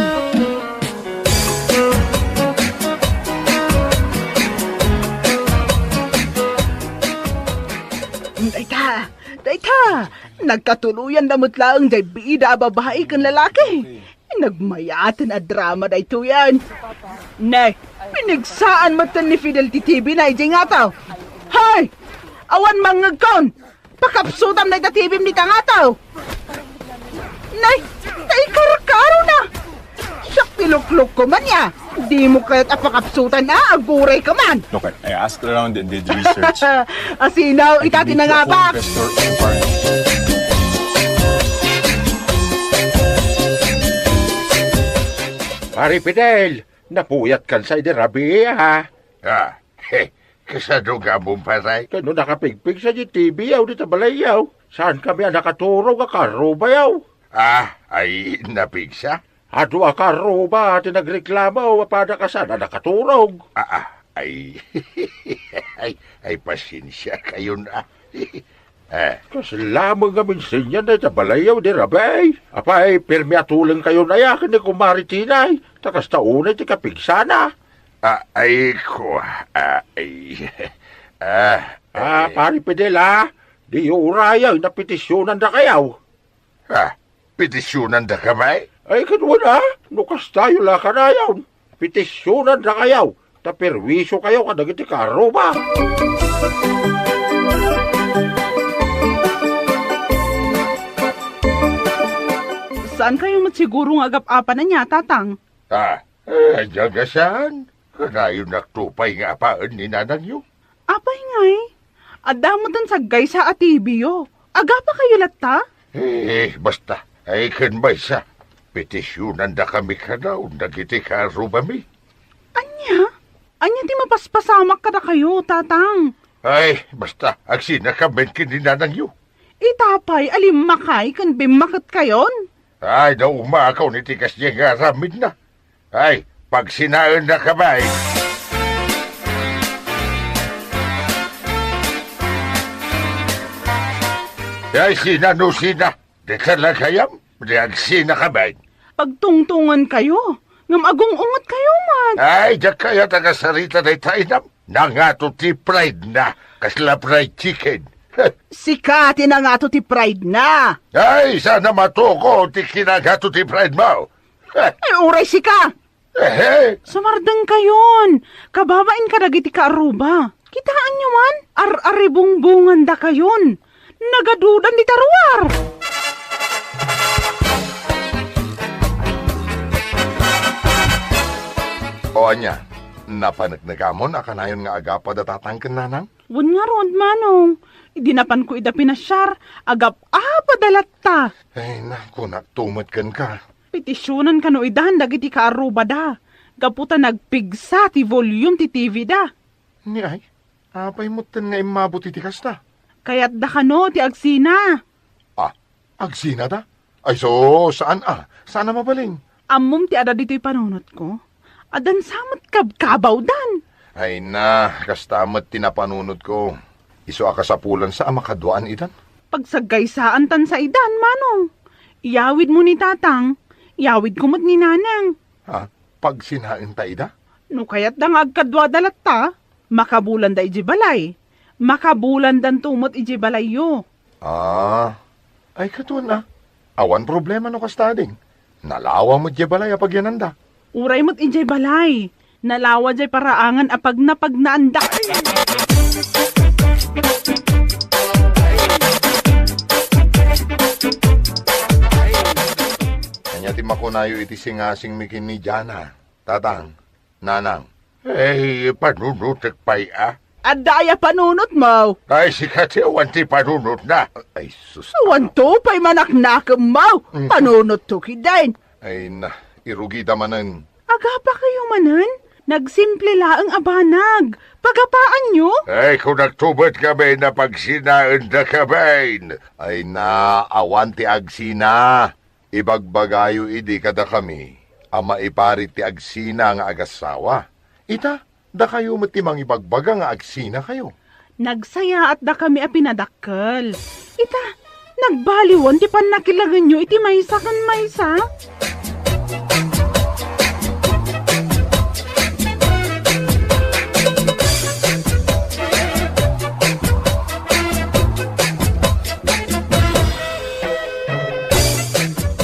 Dayta, dayta, nagkatuloyan da met laeng jay bida a babai ken lalaki. Nagmayaten a drama daytoyen. Ne, pinigsaan metten ni Fidel ti T V na idiay ngato. Hay! Awan mangngegkon! Pakapsutam dayta T V-m dita ngato! Nay, naikarkarona! Siak ti luklukko man ya! Dimo kayat a pakapsutan a, aguray ka man! Look, I, I asked around and did research. Asinaw, ita ti nangabak! Pare Fidel, napuyat kan sa idi rabii, ha? Ah, he, kasano nga ammom, pare? Kano nakapigpigsa di T V yaw dita balayyaw? Saan kami a nakaturog a karubayaw? Ah, ay, napigsa? Adu a karuba ti nagreklamo a pada kasan a nakaturog. Ah, ah, ay, ay, ay, pasensia kayon, ah. Eh. Kasla met nga minsenyan dayta balayyaw di rabii. Apay, pirmi a tuleng kayon aya ken ni Kumare Tinay, ta kasta unay ti kapigsana. Ah, ay, ko, ah, ay. Ah, ah, ay. Pare Fidel, ah, diyo urayag, napetisyonandakayaw. Ah, petisyonandakami? Ay, ket wen a, no kastayo la kanayon, petisyonandakayaw, ta perwisokayo kadagiti kaarruba. Saankayo met siguro nga agap-apan ania, Tatang? Ah, eh, diak a saan. Kanayonnakto pay nga apaen ni nanangyo. Apay ngay? Adda metten saggaysa a T V-yo. Agapakayo latta? Eh, basta. Ay, ken maysa, petisyonandakami kanayon dagiti kaarrubami. Ania? Ania ti mapaspasamak kadakayo, Tatang? Ay, basta, agsinakamin ken ni nanangyo. Ita pay a limmakay ken bimmaketkayon? Ay, naumakaw iti kasdiay nga aramidna. Ay, pagsinaennakami. Ay, sina no sina? Di ka la gayam? Di agsinakamin. Pagtungtongankayo, ngem agung-ungetkayo met. Ay, diak kayat a kasarita dayta inam. Nangato ti pride na, kasla fried chicken. Sika ti nangato ti pride na. Ay, saan a matuko ti kinangato ti pride mo? Ay, uray sika. Ehe. Sumardengkayon. Kababain kadagiti kaarruba. Kitaenyo man, ar-aribungbungandakayon. Nagadudan dita ruar. O ania, napaneknekamon a kanayon nga agapa da Tatang ken Nanang? Wen ngarud, Manong. Idi napanko ida pinasiar, agap-apada latta. Ay, naku, naktumet kenka. Petisionan kano idan dagiti kaarrubada, gapu ta nagpigsa ti volume ti T V da. Ni ay, apay metten nga immabut iti kasta? Kayatda kano ti agsina. Ah, agsinada? Ay, so, saan a? Saan a mabalin? Ammom ti adda ditoy panunotko? Addan sa met kabkabawdan. Ay na, kasta met ti napanunotko. Isu a kasapulan sa a makaduaan idan. Pagsaggaysaan tan sa idan, Manong. Iyawid mo ni Tatang, iyawid ko met ni Nanang. Ha? Pagsinaen ta ida? No kayatda nga agkaduada latta, makabulanda idiay balay. Makabulandanto met idiay balayyo. Ah, ay, katon a. Awan problema no kasta, ading. Nalawa met diay balay a pagyananda. Uray met idiay balay. Nalawa diay paraangan a pagnapagnaanda. Ania ti makunayo iti singasingmi ken ni Jana, Tatang? Nanang. Ay, panunotek pay a. Adda aya panunotmo? Ay, sika ti awan ti panunotna. Ay, sus. Awanto pay manaknakemmo. Mm. Panunotto kidin. Ay na, irugida manen. Agapakayo manen? Nagsimple laeng a banag. Pagapaanyo? Ay, kunakto met ngamin a pagsinaendakami. Ay na, awan ti agsina. Ibagbagayo idi kadakami a maiparit ti agsina nga agassawa. Ita, dakayo met ti mangibagbaga nga agsinakayo. Nagsayaatdakami a pinadakkel. Ita, nagbaliwen ti pannakilagenyo iti maysa ken maysa.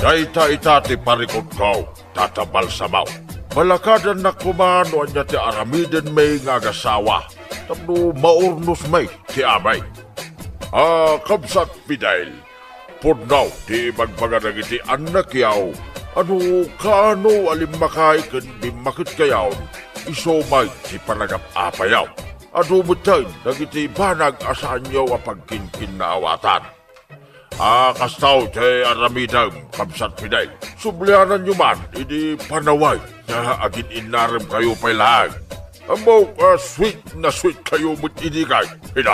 Dayta ita ti parikutko, Tata Balsamo. Balakadannak koma no ania ti aramidenmi nga agassawa tapno maurnostmi ti amin. A, Kabsat Fidel, pudno ti ibagbaga dagiti annakyo a no kaano a limmakayo ken bimmaketkayon, isu met ti panagap-apayo. Adu metten dagiti banag a saanyo a pagkinkinnaawatan. A, kastayo ti aramidem, Kabsat Fidel. Subliananyo man idi panaway ta agin-innaremkayo pay laeng. Ammok a sweet na sweetkayo met idi kay. Ina.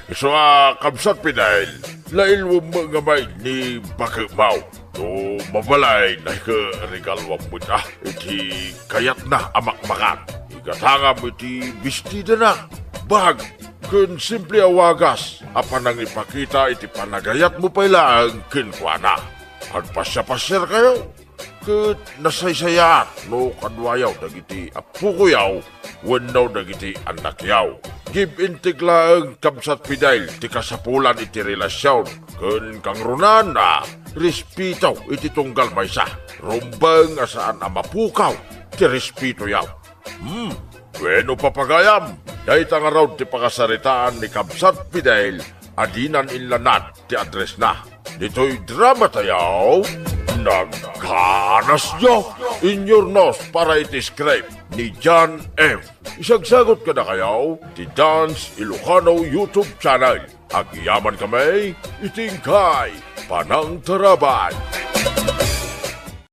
Isu a, Kabsat Fidel, lailwem met ngamin ni baketmo. No mabalin, ay, regaluam met a iti kayatna a makmakan. Igatangam iti bestidana, bag, ken simple a wagas a panangipakita iti panagayatmo pay laeng kenkuana. Agpasiapasiarkayo, ket nasaysayaat no kaduayo dagiti appokoyo wenno dagiti annakyo. Give and take laeng, Kabsat Fidel, ti kasapulan iti relasion ken kangrunaanna, respeto iti tunggal maysa. Rumbeng a saan a mapukaw ti respetoyo. Hmm, bueno, papagayam, dayta ngarud ti pakasaritaan ni Kabsat Fidel a dinan inlanad ti addressna. Ditoy dramatayo, nagganasyo. Inyurnos para iti script ni John M. Isagsagut kadakayo ti Dance Ilocano YouTube channel. Agyamankami iti inkay panangtarabay.